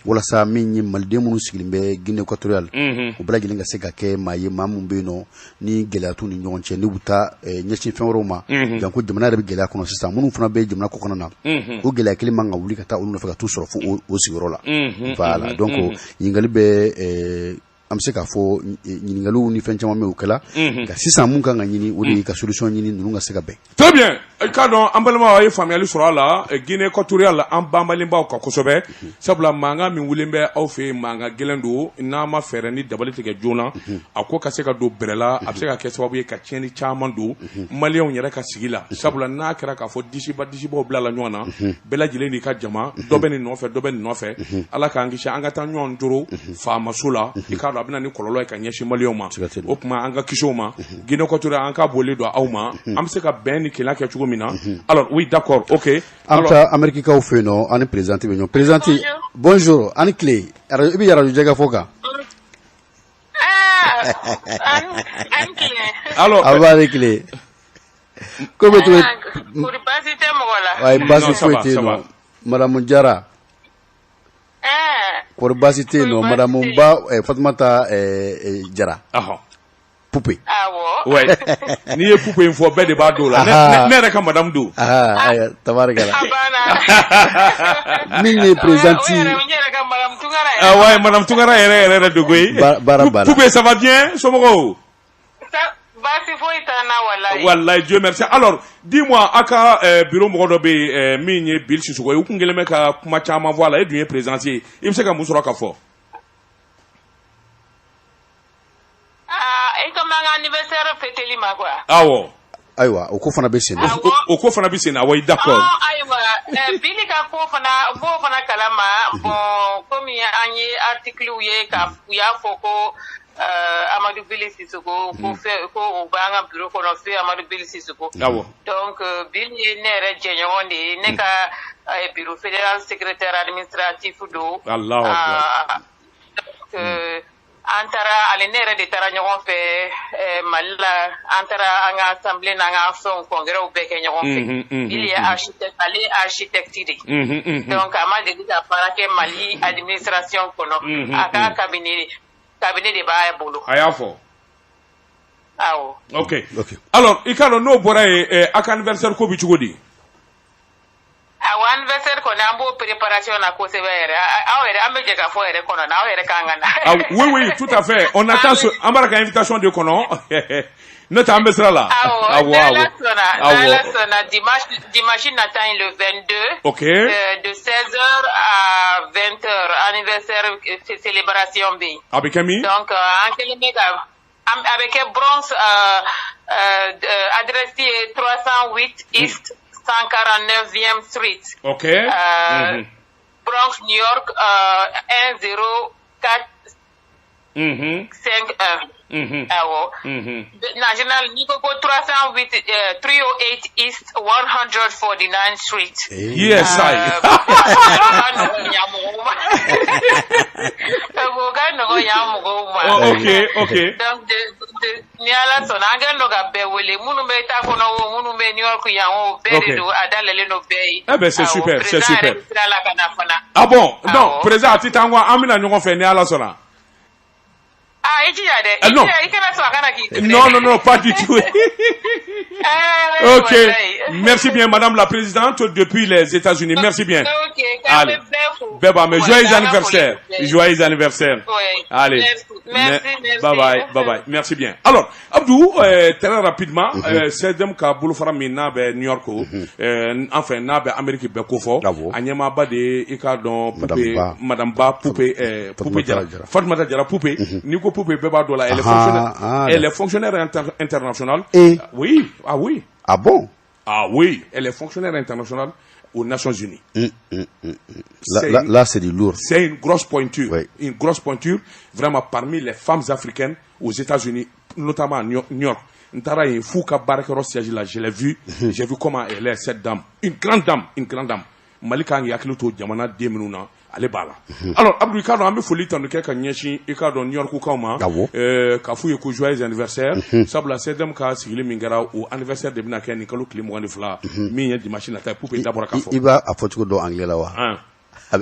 walasa min ye maliden minnu sigilen bɛ Guinée équatoriale, u bɛɛ lajɛlen ka se ka kɛ maa ye, maa min bɛ yen nɔ ni gɛlɛya t'u ni ɲɔgɔn cɛ, n'u bɛ taa ɲɛsin fɛn wɛrɛw ma, janko jamana yɛrɛ bɛ gɛlɛya kɔnɔ sisan. Minnu fana bɛ jamana kɔkɔnɔ na, o gɛlɛya kelen man ka wuli ka taa olu nɔfɛ ka t'u sɔrɔ fo o sigiyɔrɔ la. Voilà, donc ɲininkali bɛ an bɛ se k'a fɔ ɲininkaliw ni fɛn caman bɛ o kɛla. Nka sisan, mun kan ka ɲini, o de ye ka solution ɲini ninnu ka se ka bɛn. Très bien. I k'a dɔn, an balimaw, a ye faamuyali sɔrɔ a la. Guinée équatoriale, an banbalenbaw kan kosɛbɛ, sabula mankan min wulilen bɛ aw fɛ yen, mankan gɛlɛn don. N'a ma fɛɛrɛ ni dabali tigɛ joona, a ko ka se ka don bɛrɛ la, a bɛ se ka kɛ sababu ye ka tiɲɛni caman don maliyɛnw yɛrɛ ka sigi la, sabula n'a kɛra k'a fɔ disiba disibaw bila la ɲɔgɔn na, bɛɛ lajɛlen n'i ka jama, dɔ bɛ nin nɔfɛ, dɔ bɛ nin nɔfɛ, Ala k'an kisi an ka taa ɲɔgɔn toro faamaso la. I k'a dɔn a bɛ na ni kɔlɔlɔ ye ka ɲɛsin maliyɛnw ma. Siga tɛ. O tuma, an ka kisi o ma. Guinée équatoriale, an ka boli don aw ma, an bɛ se ka bɛn ni kelenya kɛ cogo min na. Alors oui, d'accord, ok. An bɛ taa Amérique-kaw fɛ yen nɔ, an ni présidente bɛ ɲɔgɔn. Présidente, bonjour, an ni tile. I bɛ arajo jɛgɛ fɔ kan. Ah, an tile. Alors A b'a ni tile. Ko bɛ cogo? Kori baasi tɛ mɔgɔ la? Ayi, baasi Non, ça foyi va, tɛ yen ça va. nɔ. Madame Jara. Ah, kɔri baasi tɛ yen nɔ? Kɔri baasi Madame tɛ yen. Ba Fatumata Jara. Pupe. Awɔ. Ouais, n'i ye pupe in fɔ, bɛɛ de b'a don o la. Ne yɛrɛ ka madame don. Aha, ayiwa, tabarikala. A banna. Min ye présidente O yɛrɛ, n yɛrɛ ka madame Tunkara Ah yɛrɛ. ouais, madame Tunkara yɛrɛ yɛrɛ yɛrɛ de koyi. Baara banna. Pupe, ça va bien? Somɔgɔw? Baasi foyi t'an na, walayi. Wallahi, Dieu merci. Alors, dis-moi, a ka bureau mɔgɔ dɔ bɛ yen, min ye Bill Sissoko ye, u kun kɛlen bɛ ka kuma caman fɔ a la. E dun ye présidente ye, i bɛ se ka mun sɔrɔ ka fɔ? Ah, i komi an ka anniversaire fêteli ma quoi. Awɔ. Ayiwa, o ko fana bɛ sen na. Awɔ. O ko fana bɛ sen na, awɔ, d'accord. Ah, ayiwa, Bili ka ko fana, n b'o fana kalama. Bon, komi an ye article ye ka u y'a fɔ ko Amadou Bili Sissoko ko fɛ ko o b'an ka bureau kɔnɔ feu Amadou Bili Sissoko. Donc Bili ye ne yɛrɛ jɛɲɔgɔn de ye, ne ka bureau fédéral secrétaire administratif don. Allahu akbar. Ah, donc an taara ale, ne yɛrɛ de taara ɲɔgɔn fɛ Mali la, an taara an ka assemblée n'an ka fɛnw congrès bɛɛ kɛ ɲɔgɔn fɛ. Il est architecte, ale ye architecte de ye. Donc a ma deli ka baara kɛ Mali administration kɔnɔ. A ka cabinet de b'a bolo. A y'a fɔ. Awɔ. Ok. Alors i k'a dɔn n'o bɔra yen, a ka anniversaire ko bɛ cogo di? Awɔ, anniversaire kɔni an b'o préparation na kosɛbɛ yɛrɛ. Aw yɛrɛ, an bɛ jɛ ka fɔ yɛrɛ kɔnɔ na, aw yɛrɛ k'an ka na. Ah, oui, oui, tout à fait. On attend an b'a ka invitation de kɔnɔ. N'o tɛ an bɛ sira la. Awɔ, n'Ala sɔnna, n'Ala sɔnna, dimanche nata in, le 22. Ok. De 16h à 20h, anniversaire célébration bɛ yen. A bɛ kɛ min? Donc an kɛlen bɛ ka a bɛ kɛ Bronx, adresse ye 308 East 149e Street. Ok. Bronx, New York, 104 51. Awɔ. En général, n'i ko ko 308, 308 East 149 Street. Yes, I. O ka nɔgɔn yan mɔgɔw ma. O ka nɔgɔn yan mɔgɔw ma. Oh, ok. Donc ni Ala sɔnna, an kɛlen don ka bɛɛ wele, minnu bɛ ta kɔnɔ o, minnu bɛ New York yan o, bɛɛ de don, a dayɛlɛlen don bɛɛ ye. Eh ben c'est super, c'est super. Président yɛrɛ bɛ sira la ka na fana. Ah bon, non, président a ti taa n kɔ, an bɛna ɲɔgɔn fɛ ni Ala sɔnna. Ah, i jija dɛ. Non. I kana sɔn a kana k'i. Non, non, non, pas du tout. Ok. Merci bien, Madame la Présidente, depuis les États-Unis. Merci bien. Ok. Allez. Beba, mais joyeux anniversaire. Joyeux anniversaire. Oui. Allez. Merci, merci. Bye bye, bye bye. Merci bien. Alors, Abdou, très rapidement, CDM ka bolofara min n'a bɛ New York, enfin n'a bɛ Amérique bɛɛ ko fɔ, a ɲɛmaaba de i k'a dɔn Poupée, Madame Ba Poupée, Poupée Jara, Fatoumata Jara Poupée. N'i ko Poupée, bɛɛ b'a dɔn la, elle est fonctionnaire, elle est fonctionnaire internationale. Et oui, ah oui. Ah bon? Ah oui, elle est fonctionnaire internationale aux Nations Unies. Là, là, c'est du lourd. C'est une grosse pointure. Oui. Une grosse pointure, vraiment parmi les femmes africaines aux États-Unis, notamment à New York. N taara yen f'u ka baarakɛyɔrɔ siège la, je l'ai vu, j'ai vu comment elle est, cette dame. Une grande dame, une grande dame. Mali kan k'i hakili to jamana den minnu na, ale b'a la. Alors Abdou, i k'a dɔn an bɛ foli tanu kɛ ka ɲɛsin i k'a dɔn New York kaw ma, k'a f'u ye ko joyeux anniversaire, sabula CDM ka sigili min kɛra, o anniversaire de bɛna kɛ nin kalo tile 22, min ye dimanche nata ye. Poupée da bɔra k'a fɔ. I b'a a fɔ cogo dɔn anglais la wa?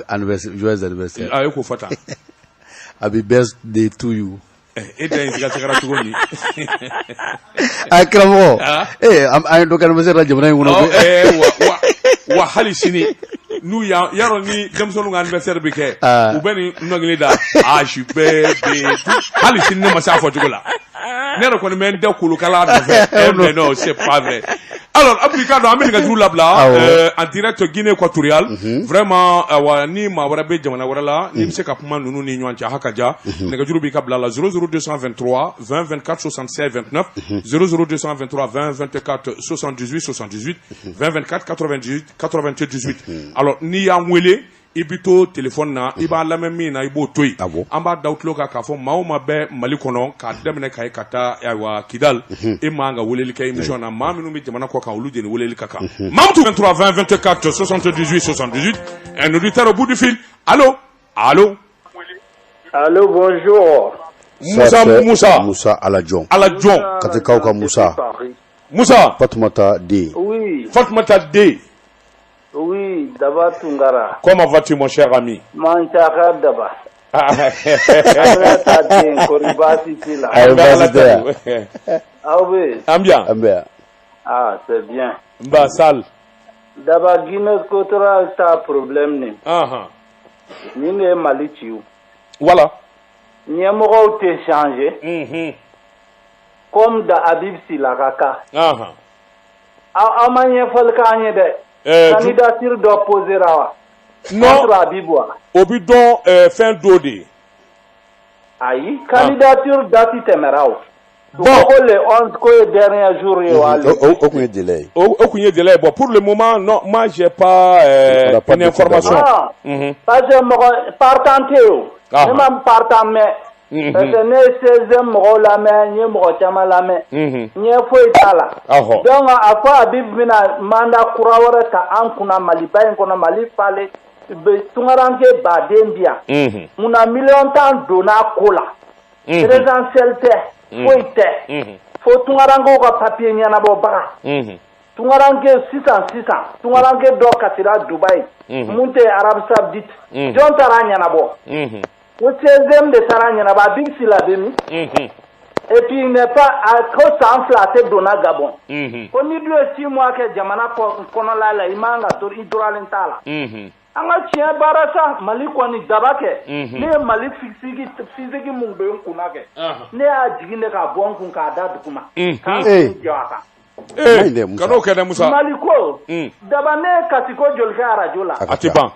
Anniversaire, joyeux anniversaire. A ye k'o fɔ tan. Happy birthday to you. E da in siga cogo min. A karamɔgɔ, ee, an ye dɔ kɛ anniversaire la jamana in kɔnɔ. Wa hali sini n'u y'a yarɔ ni denmisɛnninw ka anniversaire bɛ kɛ, u bɛ nin dɔnkili da HBB, hali sini ne ma se a fɔ cogo la, ne yɛrɛ kɔni bɛ n da kolokala nɔfɛ. Mais non, c'est pas vrai. Alors Abdou, i k'a dɔn an bɛ nɛgɛjuru labila en direct Guinée équatoriale. Vraiment, awa, ni maa wɛrɛ bɛ jamana wɛrɛ la, n'i bɛ se ka kuma ninnu ni ɲɔgɔn cɛ, a ka ja nɛgɛjuru b'i ka bila la 00223 20 24 76 29, 00223 20 24 78 78, 20 24 98 98. Alors n'i y'an wele, i bɛ to téléphone na, i b'a lamɛn min na, i b'o to yen. An b'a da tulo kan k'a fɔ maa o maa bɛ Mali kɔnɔ, k'a daminɛ Kayi ka taa ayiwa Kidal, e man ka weleli kɛ émission na. Maa minnu bɛ jamana kɔ kan, olu de ni weleli ka kan. Mamutu, 23 20 24 78 78. Un auditeur au bout du fil. Allô, allô? Allô, bonjour. Musa, Musa. Musa Alajɔn. Alajɔn. Katikaw ka Musa. Musa. Fatumata Den. Oui. Fatumata Den. Oui, Daba Tungara. Comment vas-tu, mon cher ami? Manchaka Daba. Aminata den, kɔri baasi t'i la? Ayi, baasi tɛ yan. Aw bɛ? An bien. An bɛ yan. Ah, c'est bien. Nba Sal. Daba, Guinée équatoriale ta problème nin. Nin de ye Mali ci o. Voilà. Ɲɛmɔgɔw tɛ changer. Comme da Habib Sylla ka cas. Aw ma ɲɛfɔli k'an ye dɛ. Candidature dɔ posera wa? Non. Contre Habib wa? O bi dɔn fɛn dɔ de ye. Ayi, candidature date tɛmɛra o. Bon. Ko le 11 ko ye dernier jour ye wa? O kun ye délai ye. O kun ye délai ye. Bon, pour le moment, non, moi j'ai pas pas une information. Ah, parce que mɔgɔ partant tɛ yen o. Ne ma partant mɛn. Parce que ne ye 16e mɔgɔw lamɛn, n ye mɔgɔ caman lamɛn. Ɲɛ foyi t'a la. Donc a fɔ Habib bɛna mandat kura wɛrɛ ta an kunna Maliba in kɔnɔ, Mali falen tunkaranke baden bi yan. Munna miliyɔn 10 donna ko la? Présidentiel tɛ, foyi tɛ. Fo tunkarankew ka papier ɲɛnabɔbaga. Tunkaranke sisan sisan, tunkaranke dɔ kasira Dubaï. Mun tɛ Arabie Saoudite. Jɔn taara ɲɛnabɔ? O 16e de taara ɲɛnabɔ. Habib Sylla bɛ min? Et puis il n'est pas ko san 2 a tɛ donna Gabon. Ko ni dun ye 6 mois kɛ jamana kɔnɔla la, i man ka to i droit t'a la. An ka tiɲɛ baara sa, Mali kɔni daba kɛ. Ne ye Mali physique mun bɛ n kunna kɛ, ne y'a jigin de k'a bɔ n kun k'a da duguma, k'an kun jɔ a kan. Kan'o kɛ dɛ, Musa. Mali ko daba, ne ye kasi ko joli kɛ arajo la? A ti ban.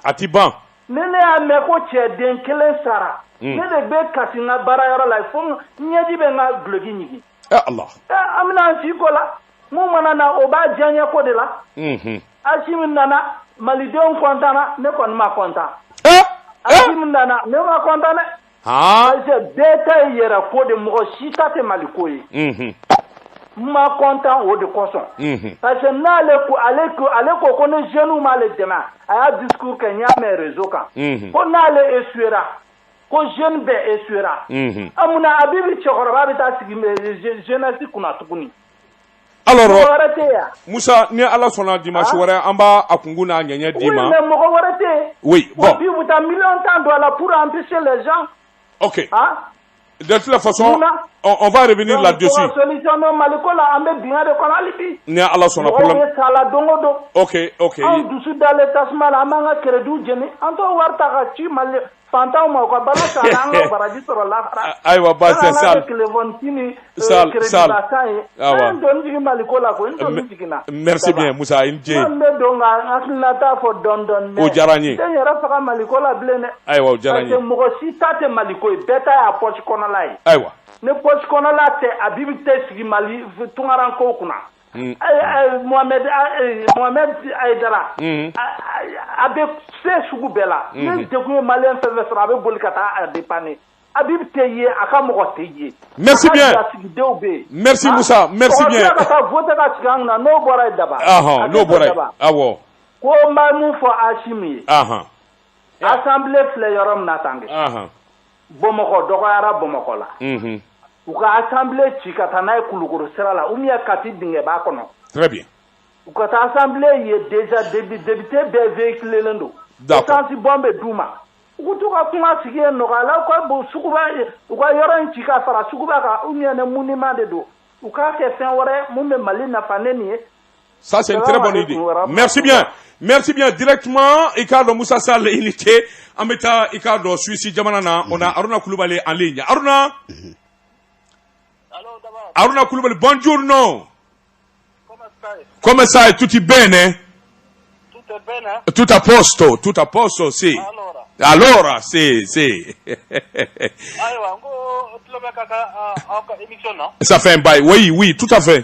A ti ban. Ne y'a mɛn ko cɛden kelen sara, ne de bɛ kasi n ka baarayɔrɔ la fo n ɲɛji bɛ n ka duloki ɲigin. Allah. An bɛna an si ko la, mun mana na, o b'a diyaɲɛ ko de la. Asimi nana, malidenw kɔntanna, ne kɔni ma kɔntan. Asimi nana, ne ma kɔntan dɛ. Parce que bɛɛ ta ye yɛrɛ ko de, mɔgɔ si ta tɛ Mali ko ye. N ma kɔntan o de kosɔn. Parce que n'ale ko, ale ko ko ni jeunes m'ale dɛmɛ, a y'a discours kɛ, n y'a mɛn réseau kan. Ko n'ale échouera, ko jeune bɛɛ échouera. A munna Abibi cɛkɔrɔba bɛ taa sigi jeunesse kunna tuguni? Alors, Musa, ni Ala sɔnna, dimanche wɛrɛ an b'a a kunkun n'a ɲɛɲɛ d'i ma. Oui, mais mɔgɔ wɛrɛ tɛ yen. Oui, bon. Bi u bɛ taa miliyɔn 10 don a la pour empêcher les gens. Ok. De toute la façon, on va revenir là-dessus. Solution no Mali ko la, an bɛ dingɛ de kɔnɔ hali bi. Ni Ala sɔnna, problème. Mɔgɔw bɛ sa la don o don. Ok. Anw dusu dalen tasuma la, an b'an ka crédit jeni, an t'o wari ta ka ci Mali fantanw ma, u ka balo san, an ka baraji sɔrɔ lahara. Ayiwa, baasi tɛ. Sal. Téléphone ci ni crédit ba san ye. Awa. N doni jigin Mali ko la koyi, n doni jiginna. Merci bien, Musa, i ni ce. N bɛ don ka n hakilinata fɔ dɔɔni dɔɔni. O diyara n ye. N tɛ n yɛrɛ faga Mali ko la bilen dɛ. Ayiwa, o diyara n ye. Parce que mɔgɔ si ta tɛ Mali ko ye, bɛɛ ta y'a poche kɔnɔla ye. Ayiwa. Ni poche kɔnɔla tɛ, Abibi tɛ sigi Mali tunkarankow kunna. Mohamed Mohamed Aïdara, a bɛ se sugu bɛɛ la. Ni degun ye malien fɛn fɛn sɔrɔ, a bɛ boli ka taa a dépanner. Habib tɛ ye, a ka mɔgɔ tɛ ye. Merci bien. Sigidenw bɛ yen. Merci Moussa, merci bien. Mɔgɔ ka taa voter ka sigi an kunna, n'o bɔra yen daba. N'o bɔra yen, awɔ. Ko n b'a mun fɔ Asimi ye. Assemblée filɛ yɔrɔ min na tan kɛ. Bamakɔ dɔgɔyara Bamakɔ la. U ka assemblée ci ka taa n'a ye Kulukoro sira la ou bien Kati dingɛba kɔnɔ. Très bien. U ka taa assemblée ye déjà, député bɛɛ véhiculé don. D'accord. Essence bɔn bɛ d'u ma. U k'u t'u ka kuma sigi yen nɔgɔya la, u ka bon suguba, u ka yɔrɔ in ci ka fara suguba kan ou bien ni monument de don. U k'a kɛ fɛn wɛrɛ mun bɛ Mali nafa ne nin ye. Ça, c'est une très bonne idée. Merci bien. Merci bien. Directement, i k'a dɔn, Moussa Sall, i ni ce. An bɛ taa, i k'a dɔn, Suisse jamana na, on a Aruna Kulubali en ligne. Aruna. Aruna Kulubali, buongiorno. Come stai? Come stai? Tutti bene? Tutto bene? Tutto a posto, tutto a posto, sì. Allora. Allora, sì. Ayiwa, n ko tulo bɛ ka ka aw ka émission na. Ça fait un bail. Oui, tout à fait.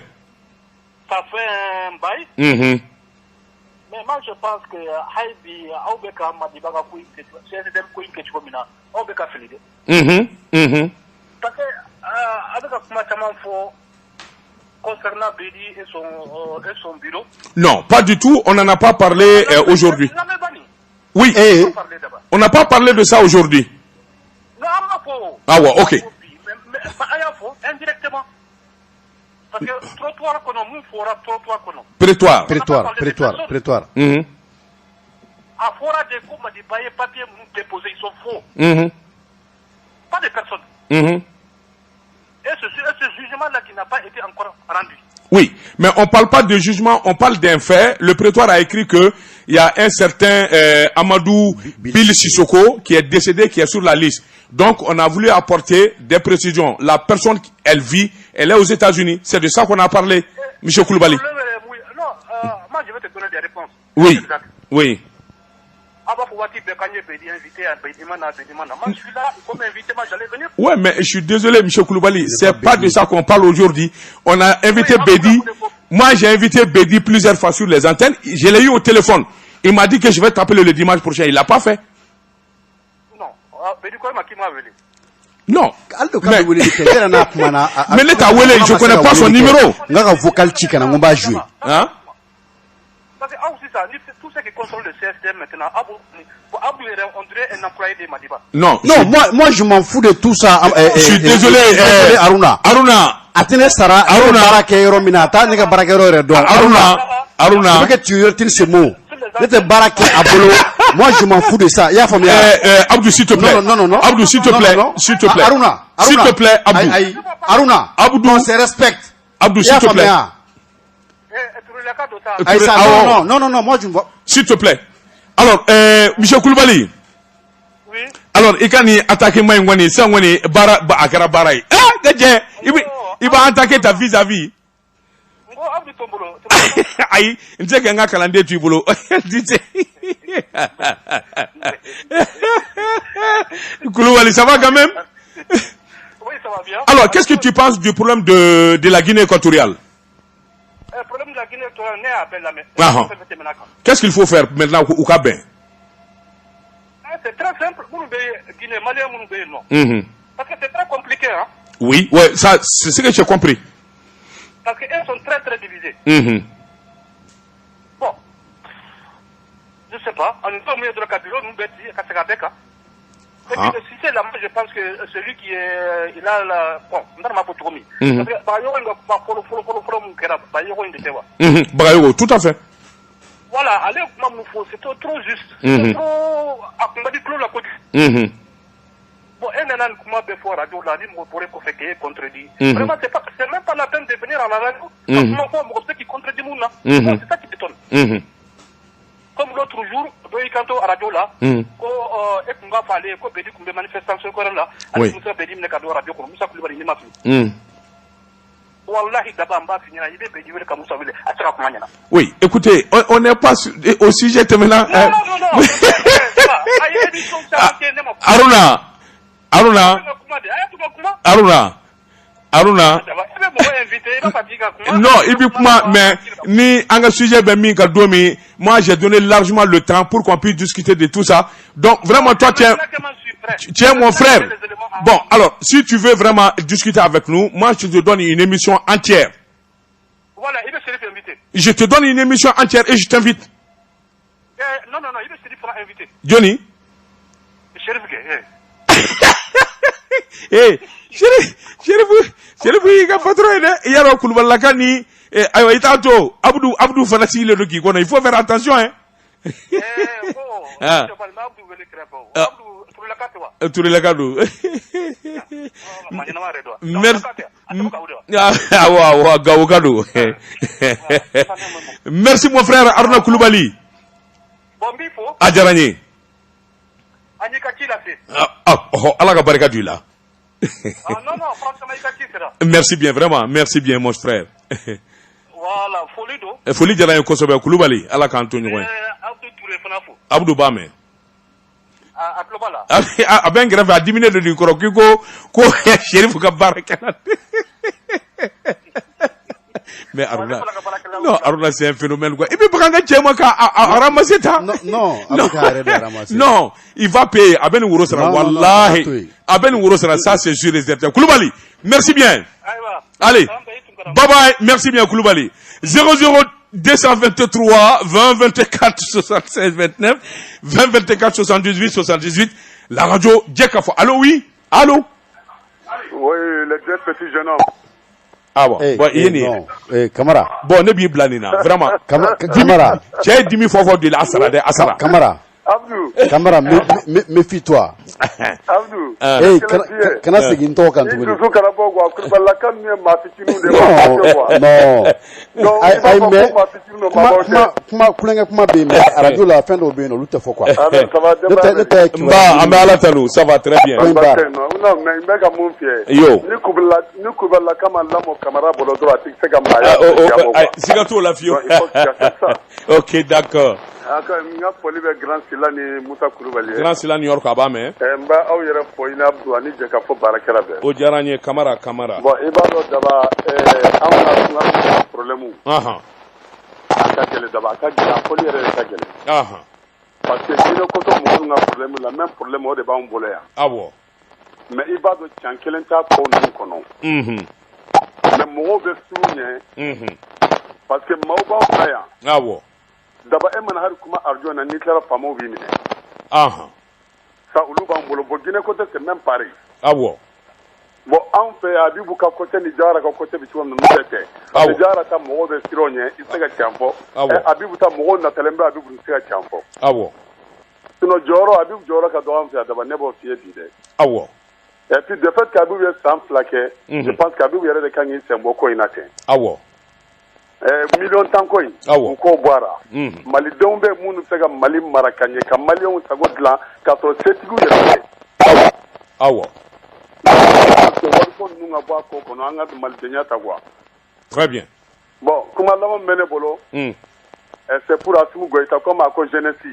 Ça fait un bail. Mais moi, je pense que hali bi aw bɛ ka Madiba ka ko in kɛ, CSDM ko in kɛ cogo min na, aw bɛ ka fili dɛ. Parce que a bɛ ka kuma caman fɔ concernant Bedi et son bureau. Non, pas du tout. On n'en a pas parlé aujourd'hui. Oui. On n'a pas parlé de ça aujourd'hui. Non, an m'a fɔ. Ah ouais, ok. Mais an y'a fɔ indirectement. Parce que trottoir kɔnɔ, mun fɔra trottoir kɔnɔ? Prétoire. Prétoire, prétoire, prétoire. A fɔra de ko Madiba ye papier minnu déposé, ils sont faux. Pas de personne. Et ce jugement-là qui n'a pas été encore rendu. Oui, mais on ne parle pas de jugement, on parle d'un fait. Le prétoire a écrit que il y a un certain Amadou Bill Sissoko qui est décédé, qui est sur la liste. Donc, on a voulu apporter des précisions. La personne, elle vit, elle est aux États-Unis. C'est de ça qu'on a parlé, M. Koulibaly. Non, moi je vais te donner des réponses. Oui. Ah bah, faut invité, moi je suis là, comme invité, moi j'allais venir. Ouais, mais je suis désolé, M. Koulibaly, c'est pas de ça qu'on parle aujourd'hui. On a invité Bedi. Moi, j'ai invité Bedi plusieurs fois sur les antennes. Je l'ai eu au téléphone. Il m'a dit que je vais t'appeler le dimanche prochain. Il l'a pas fait. Non, Bedi quoi, qui m'a appelé? Non. Mais ne t'a wele, je connais pas son numéro. N ka vocal ci ka na, n ko n b'a jouer. Hein? Parce que aussi ça, tout ce qui contrôle le CSDM maintenant, Abou, on dirait un employé de Madiba. Non. Non, moi je m'en fous de tout ça. Je suis désolé. Aruna. Aruna. A tɛ ne sara. Aruna. Baara kɛ yɔrɔ min na, a t'a ne ka baara kɛ yɔrɔ yɛrɛ dɔn. Aruna. Aruna. Je veux que tu retires ce mot. Ne tɛ baara kɛ a bolo. Moi, je m'en fous de ça. Il y a Abdou, s'il te plaît. Non, non, non. Abdou, s'il te plaît. S'il te plaît. Aruna. S'il te plaît, Abdou. Aruna. Abdou. On se respecte. Abdou, s'il te plaît. Non, non, non, non, moi je ne vois. S'il te plaît. Alors, Monsieur Koulibaly. Oui. Alors, il y a attaqué moi, il bara, akara bara. Ah, il va attaquer ta vis-à-vis. Aïe, je sais qu'il y a un calendrier tu bolo. Koulibaly, ça va quand même? Oui, ça va bien. Alors, qu'est-ce que tu penses du problème de la Guinée équatoriale? Le problème de la Guinée équatoriale n'est à peine la même. Qu'est-ce qu'il faut faire maintenant au Kabin? C'est très simple. Guinée, Malien, non. Parce que c'est très compliqué. Hein? Oui, ouais, ça, c'est ce que j'ai compris. Parce qu'elles sont très très divisées. Bon, je ne sais pas. En étant au milieu de la capitale, nous sommes. Et puis, si c'est là, moi, je pense que celui qui est. Il a la. Bon, on a pas trop mis. Parce que Bayogo, il va Bayogo, tout à fait. Voilà, allez, c'était trop juste. C'était trop. On m'a dit clos la côte. Bon, un an, comment fois radio, la ligne, on pourrait contredire. Vraiment, c'est même pas la peine de venir à la radio. Parce que qui contredit Mouna. C'est ça qui m'étonne. Comme l'autre jour, quand à radio là, et qu'on va parler, qu'on peut dire qu'on manifestation là, oui. Oui, écoutez, on n'est pas au sujet de maintenant. Non, non, non, non. Aruna, Aruna, Aruna, Aruna. Non, il dit mais ni un sujet ben mi moi j'ai donné largement le temps pour qu'on puisse discuter de tout ça. Donc vraiment toi tu es mon frère. Bon, alors si tu veux vraiment discuter avec nous, moi je te donne une émission entière. Voilà, il veut se inviter. Je te donne une émission entière et je t'invite. Non, non, non, il veut se inviter. Johnny. Chérif. Eh, Chérif, il a patron il y a un Koulibalaka ni ayiwa i t'a to Abdou Abdou fana sigilen don k'i kɔnɔ, il faut faire attention hein. Ah. Tourelaka don. Merci. Awɔ awɔ Gawoka don. Merci mon frère Aruna Koulibaly. A diyara n ye. Ala ka barika don i la. Ah, non, non, franchement, merci bien, vraiment, merci bien, mon frère. Voilà, foli do. Foli diyara n ye kosɛbɛ, Kulubali, Ala k'an to ɲɔgɔn ye. Abdou Touré fana fo. Abdou b'a mɛn. A tulo b'a la. A bɛ n kɛrɛfɛ, a diminen don i kɔrɔ k'i ko Chérif ka baarakɛla. Mais Aruna, non, Aruna, c'est un phénomène quoi. Et puis, quand tu as ramassé ta. Non, non, non, il va payer. Aben Ouro sera, wallahi. Aben Ouro sera, ça c'est sûr et certain. Koulibaly, merci bien. Allez, bye bye, merci bien Koulibaly. 00 223 20 24 76 29 20 24 78 78. La radio Djekafo. Allô, oui? Allô? Oui, le deux petits jeunes hommes. Ah bon, hey, bon, hey, non. Hey, Camara. Bon, ne b'i bila nin na, vraiment. Camara. Cɛ ye dimi fɔ de la, a sara dɛ, a sara. Camara. Abdou. Camara, méfie-toi. Abdou. Hey, kana segin n tɔgɔ kan tuguni. I dusu kana bɔ quoi, Koulibalilaka ninnu ye maa fitininw de ye. Non, non. Donc, i b'a fɔ ko maa fitininw don, maabaw tɛ. Kuma, kulonkɛ kuma bɛ yen, mais radio la, fɛn dɔw bɛ yen nɔ, olu tɛ fɔ quoi. Ah, mais ça va, denbaya Ne tɛ N ba, an bɛ Ala tanu, ça va très bien. Point barre. Non, mais n bɛ ka mun f'i ye. Yo. Ni Koulibalilaka ma lamɔ Camara bolo dɔrɔn, a tɛ se ka maaya diya bɔ quoi. Siga t'o la fiyewu. Donc, il faut que tu acceptes ça. Ok, d'accord. N ka foli bɛ Grand Sila ni Musa Kulubali ye. Grand Sila New York a b'a mɛn. N bɛ aw yɛrɛ fo i ni Abdou ani Jɛkafɔ baarakɛla bɛɛ. O diyara n ye Camara Camara. Bon i b'a dɔn Daba anw ka problème. Anhan. A ka gɛlɛn Daba a ka gɛlɛn a fɔli yɛrɛ de ka gɛlɛn. Anhan. Parce que Guinée Koto mɔgɔw ka problème la même problème o de b'anw bolo yan. Awɔ. Mais i b'a dɔn can kelen t'a ko ninnu kɔnɔ. Unhun. Mais mɔgɔw bɛ siran ɲɛ. Unhun. Parce que maaw b'anw fɛ yan. Awɔ. Daba e mana hali kuma arajo na n'i tilara faamaw b'i minɛ. Anhan. Sa olu b'an bolo bon Guinée Côté c'est même pareil. Awɔ. Bon anw fɛ yan Abibu ka côté ni Jawara ka côté bɛ cogo min na n'u bɛɛ tɛ. Awɔ. Jawara ta mɔgɔw bɛ siran o ɲɛ i tɛ se ka can fɔ. Awɔ. Abibu ta mɔgɔw natalen bɛ Abibu tɛ se ka can fɔ. Awɔ. Sinon jɔyɔrɔ, Habib jɔyɔrɔ ka dɔgɔ an fɛ yan daba, ne b'o f'i ye bi dɛ. Et puis de fait qu'Habib ye san 2 kɛ, je pense que Habib yɛrɛ de kan k'i sen bɔ ko in na ten. Miliyɔn 10 ko in, u k'o bɔ a la. Malidenw bɛ minnu bɛ se ka Mali mara ka ɲɛ, ka Maliyɛnw sago dilan k'a sɔrɔ setigiw yɛrɛ tɛ. Parce que wariko ninnu ka bɔ a ko kɔnɔ, an ka malidenya ta quoi. Très bien. Bon, kuma laban min bɛ ne bolo, c'est pour Assimi Goïta, comme a ko jeunesse.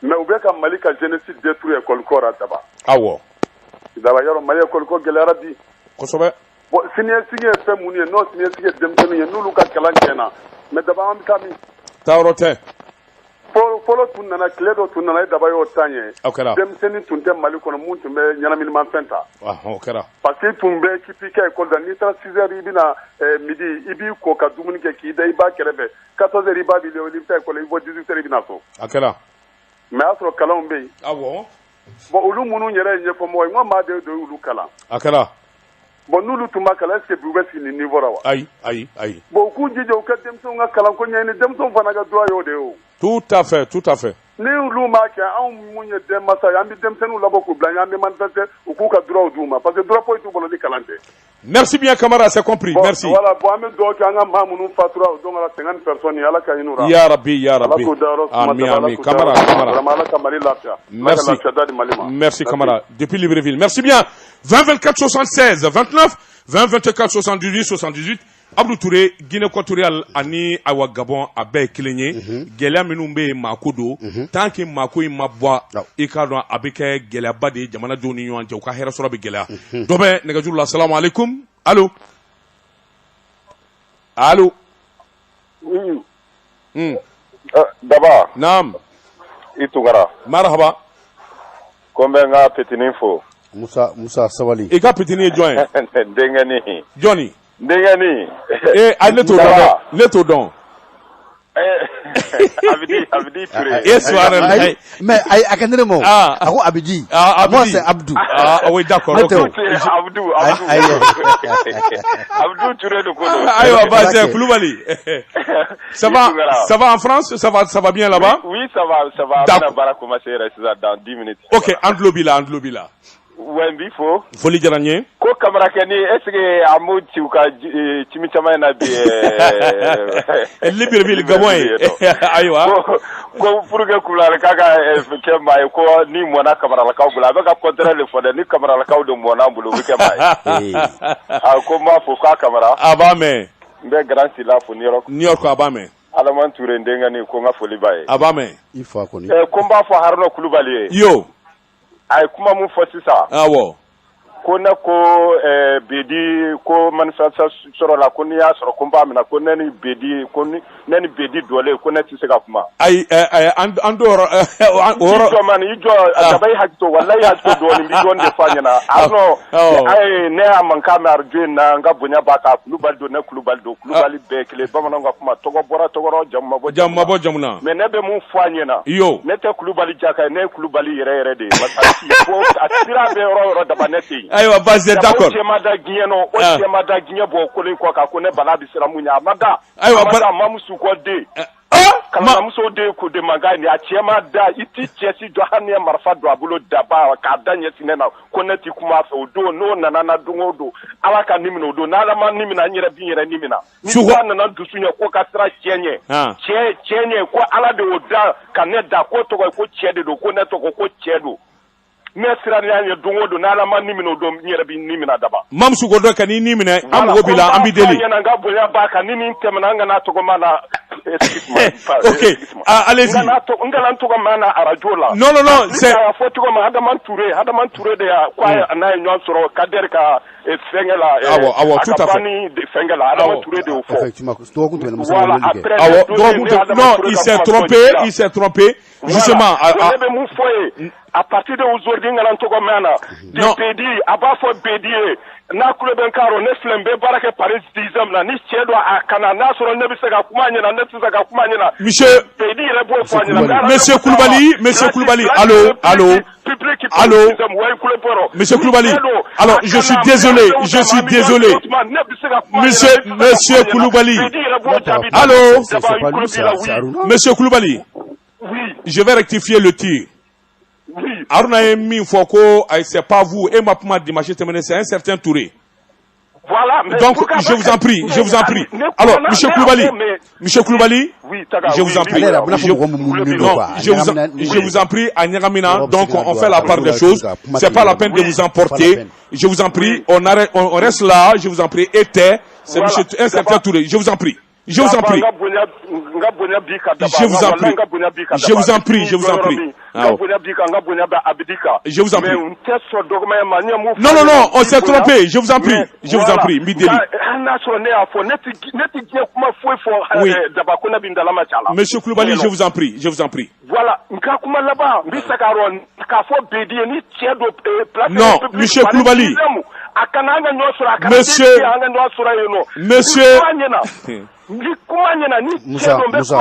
Mais u bɛ ka Mali ka jeunesse détruire école ko la daba. Daba yɔrɔ Mali école ko gɛlɛyara bi. Bon, siniɲɛsigi ye fɛn minnu ye, n'o siniɲɛsigi ye denmisɛnninw ye, n'olu ka kalan tiɲɛna, mais daba an bɛ taa min? Taayɔrɔ tɛ. Fɔlɔ fɔlɔ tun nana, tile dɔ tun nana, e daba y'o tan ye. O kɛra. Denmisɛnnin tun tɛ Mali kɔnɔ mun tun bɛ ɲɛnaminimafɛn ta. O kɛra. Parce que i tun bɛ k'i kɛ école la, n'i taara 6 heures, i bɛna midi, i b'i ko ka dumuni kɛ k'i da i ba kɛrɛfɛ, 14 heures i ba b'i wele, i bɛ taa école la, i bɔ 18 heures, i bɛna so. A kɛra. Mais a y'a sɔrɔ kalanw bɛ yen. Bon, olu minnu yɛrɛ ye ɲɛfɔmɔgɔ ye, n ko maa de y'olu kalan. A kɛra. Bon, n'olu tun ma kalan, est ce que bi u bɛ sigi nin niveau la wa? Ayi, ayi, ayi. Bon, u k'u jija u ka denmisɛnw ka kalanko ɲɛɲini, denmisɛnw fana ka droit y'o de ye o. Tout à fait, tout à fait. Ni olu m'a kɛ, anw mun ye denmansa ye, an bɛ denmisɛnninw labɔ k'u bila ɲɛ, an bɛ manifester, u k'u ka droit d'u ma, parce que droit foyi t'u bolo ni kalan tɛ. Merci bien Kamara, c'est compris. Bon, merci. Voilà, bon, an bɛ dugawu kɛ an ka maa minnu fatura o don la, 50 personnes, Ala ka hinɛ u la. Ya Rabbi, ya Ala Rabbi. k'u dayɔrɔ suma. Amin, Daba, Ala amin. k'u Kamara, dayɔrɔ suma. Kamara. Vraiment, Ala ka Mali lafiya. Ala ka Merci. lafiya da di Mali ma. Merci Kamara. Depuis Libreville. Merci bien. 20 24 76 29, 20 24 78 78. Abdou Touré, Guinée équatoriale ani awa Gabon, a bɛɛ ye kelen ye. Gɛlɛya minnu bɛ yen, maako don. Tant que maako in ma bɔ, i k'a dɔn a bɛ kɛ gɛlɛyaba de ye jamanadenw ni ɲɔgɔn cɛ, u ka hɛrɛ sɔrɔ bɛ gɛlɛya. Dɔ bɛ nɛgɛjuru la. Salamu aleykum. Allo. Allo. Oui. Daba. Naam. I Tunkara. Marhaba. Ko n bɛ n ka petinin fo. Musa, Musa, sabali. I ka petinin ye jɔn ye? N denkɛnin. Jɔnni? N denkɛnin. Ee, a ne t'o dɔn dɛ. Ne t'o dɔn. Abidi, Abidi Touré. E subhanallah. Mais ayi, a ka ne ma o. A ko Abidi. Ah, Abidi. Moi c'est Abdou. Ah oui, d'accord. Ne tɛ o. Abdou, Abdou. Ayi. Abdou Touré de ko don. Ayiwa, Basɛ Kulubali. Ça va, ça va en France? Ça va, ça va bien là-bas? Oui, ça va, ça va. An bɛna baara commencer yɛrɛ sisan dans 10 minutes. Ok, an tulo b'i la, an tulo b'i la. Ouais, n b'i fo. Foli diyara n ye. Ko Kamarakɛni, est ce que a m'o ci u ka cimi caman in na bi? Libreville, Gabon ye. Ayiwa. Ko pour que Kulubali k'a ka kɛ maa ye, ko ni mɔnna Kamaralakaw bolo, a bɛ ka contraire de fɔ dɛ, ni Kamaralakaw de mɔnna an bolo, u bɛ kɛ maa ye. A ko n b'a fo k'a Kamara. A b'a mɛn. N bɛ Grand Sila fo New York. New York, a b'a mɛn. Adama Touré n denkɛni, ko n ka foli b'a ye. A b'a mɛn. I fa kɔni. Ko n b'a fɔ Haruna Kulubali ye. Yo. A ye kuma mun fɔ sisan. Ko ne ko Bedi ko manifestation sɔrɔ la, ko n'i y'a sɔrɔ ko n b'a minɛ, ko ne ni Bedi, ko ni ne ni Bedi dɔlen, ko ne tɛ se ka kuma. Ayi, an t'o yɔrɔ o yɔrɔ. I jɔ man, i jɔ daba, i hakili to, walayi i hakili to dɔɔnin, n bɛ dɔɔnin de fɔ a ɲɛna. Arnɔ, ayi, ne y'a mankan mɛn arajo in na, n ka bonya b'a kan, Kulubali don, ne Kulubali don, Kulubali bɛɛ kelen, bamananw ka kuma, tɔgɔ bɔra tɔgɔ rɔ, jamu ma bɔ jamu ma bɔ jamu na. Mais ne bɛ mun fɔ a ɲɛna. Yo. Ne tɛ Kulubali jaka ye, ne ye Kulubali yɛrɛ yɛrɛ de ye. Masasi ko a sira bɛ yɔrɔ o yɔrɔ daba, ne tɛ yen. Ayiwa, Basɛ, d'accord. O cɛ ma da diɲɛ nɔ, o cɛ ma da diɲɛ bɔ kolon kɔ kan, ko ne bala bɛ siran mun ɲɛ, a ma da. Ayiwa, a ma da Mamusu kɔ den. Kalanmuso den ko de mankan ye nin ye, a cɛ ma da, i ti cɛ si jɔ hali n'i ye marifa don a bolo daba k'a da ɲɛsin ne na ko ne ti kuma a fɛ o don, n'o nana na don o don, Ala ka ni minɛ o don, n'Ala ma ni minɛ, an yɛrɛ b'i yɛrɛ ni minɛ. Ni ba nana dusu ɲɛ ko ka sira cɛ ɲɛ, cɛ cɛ ɲɛ, ko Ala de y'o da ka ne da, ko tɔgɔ ye ko cɛ de don, ko ne tɔgɔ ko cɛ don. Ne sirann'a ɲɛ don o don, n'Ala ma ni minɛ o don, n yɛrɛ b'i ni minɛ daba. Mamusu ko dɔ ka n'i ni minɛ, an mago b'i la, an b'i deli. N ɲɛna, n ka bonya b'a kan, ni nin tɛmɛna, an kana tɔgɔ ma na. Ok, ah, allez-y. N kana n tɔgɔ ma na arajo la. Non, non, non, c'est. A fɔ cogo min, Adama Touré, Adama Touré de y'a ko a n'a ye ɲɔgɔn sɔrɔ Kader ka fɛnkɛ la. Awɔ, awɔ, tout à A ka fait. banni fɛnkɛ la, Adama Touré de y'o fɔ. Effectivement, dɔgɔkun tɛmɛnen Musa Voilà, weleli kɛ. après. Awɔ, dɔgɔkun tɛ, non, il s'est trompé, il s'est trompé. Justement. Voilà. Ne bɛ mun fɔ ye? À partir de aujourd'hui, n kana n tɔgɔ mɛn na. Non. Bedi, a b'a fɔ Bedi ye. N'a tulo bɛ n kan rɔ, ne filɛ, n bɛ baara kɛ Paris 10e la, ni cɛ don a kana, n'a sɔrɔ ne bɛ se ka kuma a ɲɛna, ne tɛ se ka kuma a ɲɛna. Monsieur. Bedi yɛrɛ b'o fɔ a ɲɛna. Monsieur Koulibaly, Monsieur Koulibaly, allô, allô, allô, Monsieur Koulibaly, alors je suis désolé, je suis désolé. Monsieur, Monsieur Koulibaly, allô, Monsieur Koulibaly. Oui. Je vais rectifier le tir. Oui. Aruna ye min fɔ ko c'est pas vous e ma kuma dimanche tɛmɛnen, c'est un certain Touré. Voilà, mais Donc, je vous en prie, je vous en prie. Alors, monsieur Koulibaly, monsieur Koulibaly, je vous en prie. Non, je vous en prie, à ɲagamina, donc on fait la part des choses. C'est pas la peine de vous emporter. Je vous en prie, on arrête, on reste là, je vous en prie, et c'est monsieur un certain Touré, je vous en prie. Je vous en prie. Je vous en prie. Je vous en prie, je vous en prie. Je vous en prie. Non, non, non, on s'est trompé. Je vous en prie. Je vous en prie. Mideli. Oui. Monsieur Koulibaly, je vous en prie. Je vous en prie. Voilà. Non, monsieur Koulibaly. Monsieur. Monsieur. Moussa, Moussa, Moussa, Moussa,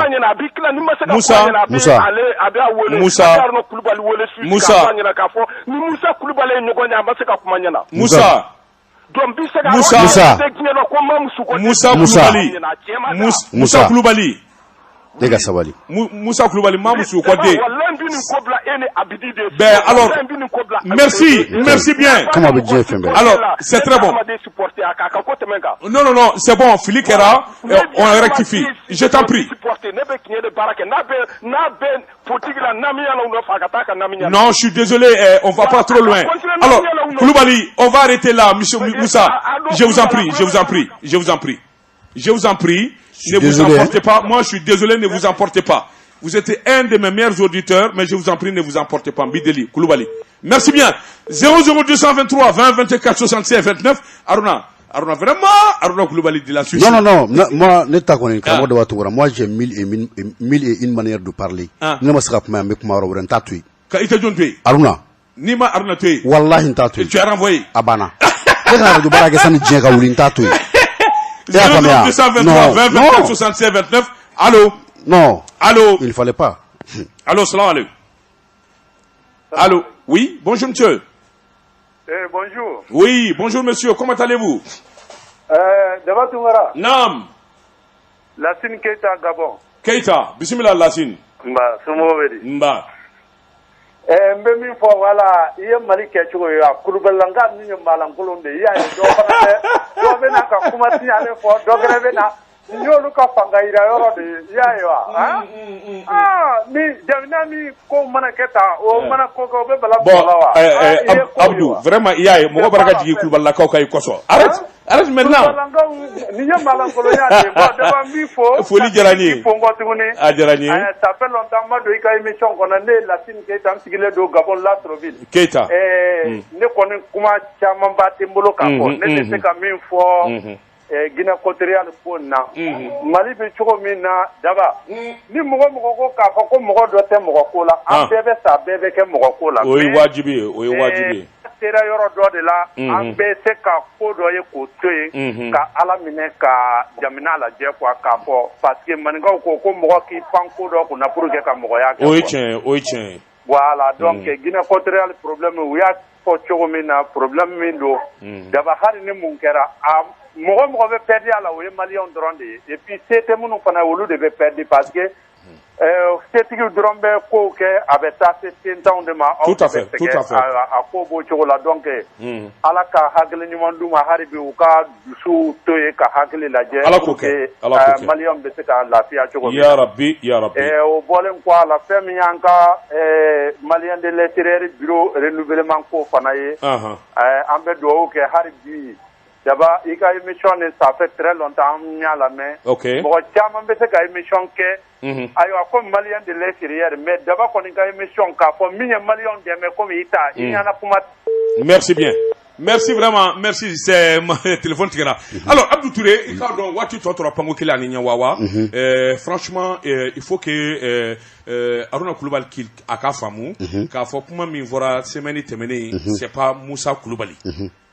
Moussa, Moussa, Moussa, Moussa, Moussa Koulibaly, Moussa Koulibaly. Ne ka sabali. Moussa Koulibaly, Mamoussou Kode. Ben alors, merci, merci bien. Comment veut dire faire? Alors, c'est très bon. Non, non, non, c'est bon, Philippe Kera, on rectifie. Je t'en prie. Non, je suis désolé, on va pas trop loin. Alors, Koulibaly, on va arrêter là, monsieur Moussa. Je vous en prie, je vous en prie, je vous en prie. Je vous en prie, ne vous emportez pas. Moi, je suis désolé, ne vous emportez pas. Vous êtes un de mes meilleurs auditeurs, mais je vous en prie, ne vous emportez pas. Mbideli, Koulibaly. Merci bien. 00223 20 24 65 29. Aruna, Aruna, vraiment, Aruna Koulibaly de la Suisse. Non, non, non. Moi, ne t'a connu. Moi, j'ai mille et une manières de parler. Ne ma sera pas mais kuma wɛrɛ n t'a to yen. Ka i tɛ jɔn to yen? Aruna. N'i ma Aruna to yen. Walahi n t'a to yen. Tu as renvoyé. A banna. Ne ka radio baara kɛ sani diɲɛ ka wuli n t'a to yen. 0223 20 24 65 29. Allô? Non. Allô? Il ne fallait pas. Allô, salam alaikum. Allô? Oui, bonjour monsieur. Eh, bonjour. Oui, bonjour monsieur, comment allez-vous? Daba Tounkara. Naam. Lassine Keita, Gabon. Keita, bismillah Lassine. Mba, somɔgɔw bɛ di? Mba. N bɛ min fɔ wala i ye Mali kɛcogo ye a kulubalilaka ninnu ye maalankolon de ye i y'a ye dɔ fana bɛ dɔ bɛ na ka kuma tiɲalen fɔ dɔ wɛrɛ bɛ na nin y'olu ka fanga yira yɔrɔ de ye i y'a ye wa ni jamana min ko mana kɛ tan o mana ko kɛ o bɛ bala mɔgɔ la wa. Bon Abdou vraiment i y'a ye mɔgɔ bɔra ka jigin kulubalilakaw kan i kɔsɔn arrête arrête maintenant. Nin ye maalankolon de ye bon d'abord n b'i fo. Foli diyara n ye. K'i fo n kɔ tuguni. A diyara n ye. Ça fait longtemps n ma don i ka émission kɔnɔ ne ye Lassine Keita n sigilen don Gabon Latroville. Keita. Ne kɔni kuma camanba tɛ n bolo k'a fɔ ne tɛ se ka min fɔ. Guinée équatoriale ko na Mali bɛ cogo min na Daba ni mɔgɔ mɔgɔ ko k'a fɔ ko mɔgɔ dɔ tɛ mɔgɔ ko la an bɛɛ bɛ sa bɛɛ bɛ kɛ mɔgɔ ko la. O ye wajibi ye o ye wajibi ye. Sera yɔrɔ dɔ de la an bɛ se ka ko dɔ ye k'o to yen ka Ala minɛ ka jamana lajɛ quoi k'a fɔ parce que maninkaw ko ko mɔgɔ k'i pan ko dɔ kunna pour que ka mɔgɔya kɛ. O ye tiɲɛ ye o ye tiɲɛ ye. Voilà donc Guinée équatoriale problème u y'a fɔ cogo min na problème min don Daba hali ni mun kɛra a mɔgɔ mɔgɔ bɛ perdu a la o ye maliyɛnw dɔrɔn de ye et puis se tɛ minnu fana olu de bɛ perdu parce que setigiw dɔrɔn bɛ kow kɛ a bɛ taa se sentanw de ma. Tout à fait tout à fait. A ko b'o cogo la donc Ala ka hakili ɲuman d'u ma hali bi u ka dusuw to yen ka hakili lajɛ. Ala k'o kɛ Ala k'o kɛ maliyɛnw bɛ se ka lafiya cogo min. Ya Rabbi ya Rabbi. O bɔlen kɔ a la fɛn min y'an ka maliyɛn de l'intérieur bureau renouvellement ko fana ye. An bɛ dugawu kɛ hali bi. Daba i ka émission nin ça fait très longtemps an y'a lamɛn. Ok. Mɔgɔ caman bɛ se ka émission kɛ. Ayiwa ko maliyɛn de l'extérieur mais Daba kɔni ka émission k'a fɔ min ye maliyɛnw dɛmɛ komi i ta i ɲɛna kuma. Merci bien. Merci vraiment, merci, c'est mon téléphone tigɛra. Alors Abdou Touré, i k'a dɔn waati tɔ tora panko kelen ani ɲɛ wawa. Franchement, il faut que Aruna Koulibaly k'i a ka faamu k'a fɔ kuma min fɔra semaine tɛmɛnen, c'est pas Moussa Koulibaly.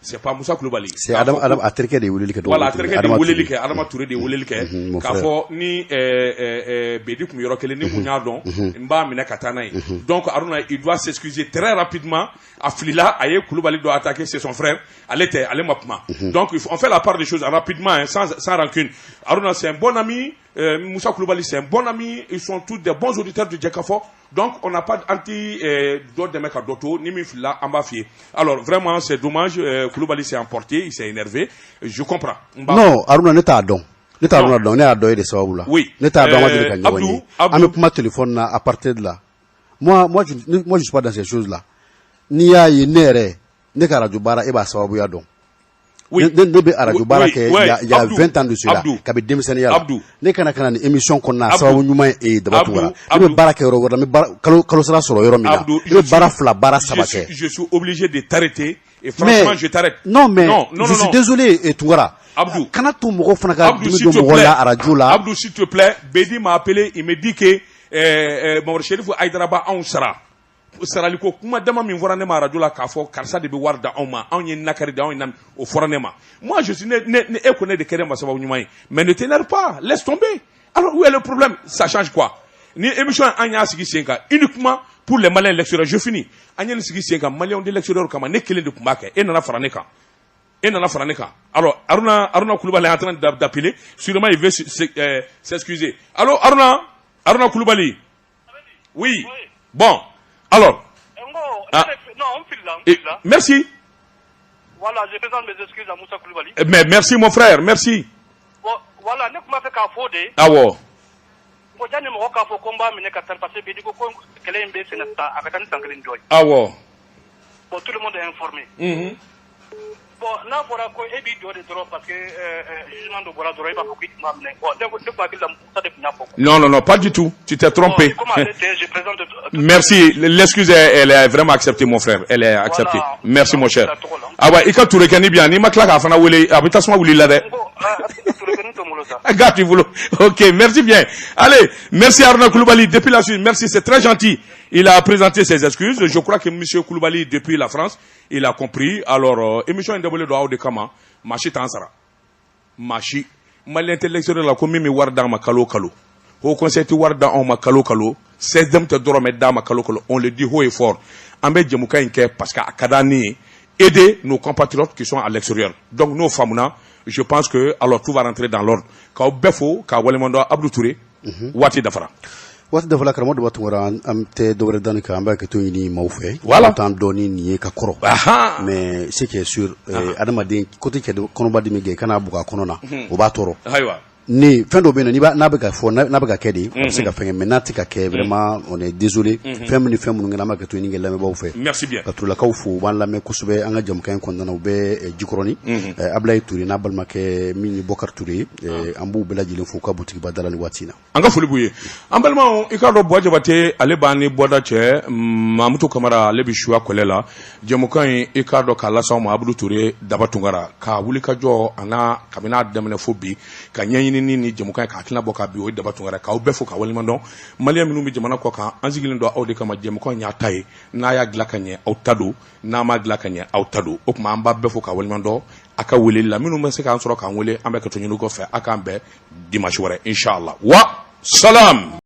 C'est pas Moussa Koulibaly. C'est Adam Adam a terikɛ de ye weleli kɛ. Voilà, a terikɛ de ye weleli kɛ, Adama Touré de ye weleli kɛ. K'a fɔ ni Bedi kun yɔrɔ kelen ni kun y'a dɔn, n b'a minɛ ka taa n'a ye. Donc Aruna, il doit s'excuser très rapidement. A filila, a ye Koulibaly dɔ attaquer, c'est son frère. Ale tɛ, ale ma kuma. Donc on fait la part des choses rapidement, hein, sans rancune. Aruna, c'est un bon ami. Moussa Koulibaly, c'est un bon ami, ils sont tous des bons auditeurs du Djekafo. Donc, on n'a pas anti dɔ dɛmɛ ka dɔ to ni min filila an b'a f'i ye. Alors, vraiment, c'est dommage, Koulibaly s'est emporté, il s'est énervé. Je comprends. Non, Haruna, ne t'a dɔn. Ne t'a Haruna dɔn, ne y'a dɔn e de sababu la. Oui. Ne t'a dɔn, an ma deli ka ɲɔgɔn ye. An bɛ kuma téléphone na à partir de là. Moi, je suis pas dans ces choses là. N'i y'a ye ne yɛrɛ, ne ka radio baara, e b'a sababuya dɔn. Oui. Ne bɛ radio baara kɛ il y a 20 ans de cela, kabi denmisɛnninya la. Ne kana ni émission kɔnɔna a sababu ɲuman ye e ye Daba Tunkara. Ne bɛ baara kɛ yɔrɔ wɛrɛ la, n bɛ kalo kalo sara sɔrɔ yɔrɔ min na. Ne bɛ baara fila, baara saba kɛ. Je suis obligé de t'arrêter et franchement, je t'arrête. Non, mais non, non, je suis désolé, Tunkara. Abdou. Kana to mɔgɔw fana ka dimi don mɔgɔ la radio la. Abdou, s'il te plaît, Bedi m'a appelé, il me dit que Mamadu Chérif Aïdara ba anw sara. Sarali ko kuma dama min fɔra ne ma radio la k'a fɔ karisa de bɛ wari da anw ma, anw ye nakari de, anw ye o fɔra ne ma. Moi, je suis ne ne e ko ne de kɛra ma sababu ɲuman ye, mais ne t'énerve pas, laisse tomber. Alors, où est le problème? Ça change quoi? Ni émission an y'a sigi sen kan uniquement pour les Maliens de l'extérieur, je finis. An ye nin sigi sen kan Maliens de l'extérieur kama, ne kelen de tun b'a kɛ, e nana fara ne kan. E nana fara ne kan. Alors, Aruna Koulibaly est en train d'appeler, sûrement il veut s'excuser. Allô, Aruna, Aruna Koulibaly. Oui. Bon. Alors. Ah. Non, on merci. Voilà, je présente mes excuses à Moussa Koulibaly. Mais merci, mon frère, merci. Bon, voilà, ne kuma fɛ k'a fɔ de. Awɔ. Bon, janni mɔgɔ k'a fɔ ko n b'a minɛ ka taa, parce que bi ko kɛlɛ in bɛ senna sisan, a ka taa ni san kelen dɔ ye. Awɔ. Bon, tout le monde est informé. Bon, n'a fɔra ko e b'i jɔ de dɔrɔn parce que jugement dɔ bɔra dɔrɔn, e b'a fɔ k'i tun b'a minɛ. Bon, ne tun hakili la Moussa de tun y'a fɔ. Non, non, non, pas du tout. Tu t'es trompé. Bon, comme ale tɛ, je présente. Merci. L'excuse, elle est vraiment acceptée, mon frère. Elle est acceptée. Voilà. Merci, mon cher. Awa, i ka Touré kɛ ni bien, n'i ma tila k'a fana wele, a bɛ tasuma wuli la dɛ. Gars, tu voulais. Ok, merci bien. Allez, merci Arnaud Koulibaly depuis la Suisse. Merci, c'est très gentil. Il a présenté ses excuses. Je crois que monsieur Koulibaly depuis la France, il a compris. Alors, émission in dabɔlen don aw de kama. Maa si t'an sara. Maa si. Malien tɛ l'extérieur la ko min bɛ wari d'an ma kalo o kalo. Haut Conseil tɛ wari d'anw ma kalo o kalo. CSDM tɛ dɔrɔmɛ d'an ma kalo o kalo. On le dit haut et fort. An bɛ jɛmukan in kɛ parce que a ka d'an ye. Aider nos compatriotes qui sont à l'extérieur. Donc, n'o faamuna, je pense que alors tout va rentrer dans l'ordre. K'aw bɛɛ fo k'a waleɲuman dɔn. Abdou Touré, waati dafara. Waati dafara, karamɔgɔ Daba Tunkara, an tɛ dɔwɛrɛ da nin kan, an b'a kɛ to ɲini maaw fɛ. Voilà. An t'an dɔɔni nin ye ka kɔrɔ. Mais ce qui est sûr, adamaden côté cɛ kɔnɔba dimi gɛn, i kana bugɔ a kɔnɔ na, o b'a tɔɔrɔ. Ayiwa. Ni fɛn dɔ bɛ yen nɔ, n'a bɛ ka fɔ, n'a bɛ ka kɛ de, a bɛ se ka fɛn kɛ, mais n'a tɛ ka kɛ, vraiment, on est désolé. Fɛn min ni fɛn minnu kɛra, an b'a kɛ to ɲini kɛ lamɛnbaaw fɛ. Merci bien. Ka Turelakaw fo, u b'an lamɛn kosɛbɛ an ka jamukan in kɔnɔna na, u bɛ Jikɔrɔni. Ablaye Touré n'a balimakɛ min ye Bɔkari Touré ye, an b'u bɛɛ lajɛlen fo u ka butigiba da la nin waati in na. An ka foli b'u ye. An balimaw, i k'a dɔn Buwa Jabate, ale b'an ni bɔda cɛ. Mamutu Kamara, ale bɛ suya kɔlɛ la. Jɛmukan in, i k'a dɔn k'a lase aw ma, Abudu Ture, Daba Tunkara ka wuli ka jɔ a n'a kabini a daminɛ fo bi ka ɲɛɲini ni jɛmukan ye k'a hakilina bɔ k'a bi, o ye Daba Tunkara. K'aw bɛɛ fo ka waleɲuman dɔn. Malien minnu bɛ jamana kɔ kan, an sigilen don aw de kama. Jɛmukan in y'a ta ye, n'a y'a dilan ka ɲɛ, aw ta don, n'a m'a dilan ka ɲɛ, aw ta don. O tuma, an b'a bɛɛ fo ka waleɲuman dɔn a ka weleli la. Minnu bɛ se k'an sɔrɔ k'an wele, an bɛ ka to ɲini kɔfɛ. A k'an bɛn dimanche wɛrɛ, inshallah, wa salam.